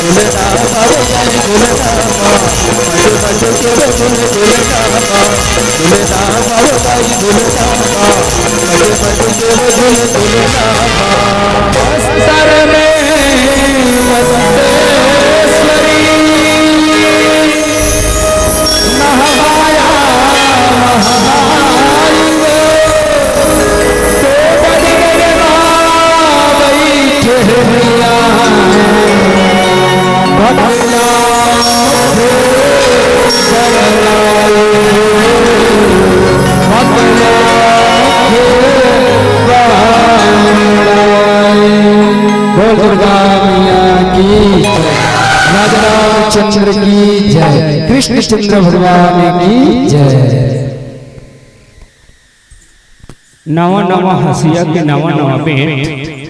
झूलना मारो दाई, झूलना। मच मच के वो झूले, झूलना। झूलना मारो दाई, झूलना। मच मच के वो झूले, झूलना। बस्तर में बस्तेश्वरी नहवाया नहवाई वो, तो बड़ी गगना बैठे भैया। बदला बोल दुर्गा मैया की जय, राजा रामचंद्र की जय, कृष्णचंद्र भगवान की जय। नवा नवा हंसिया के नवा नवा भेंट।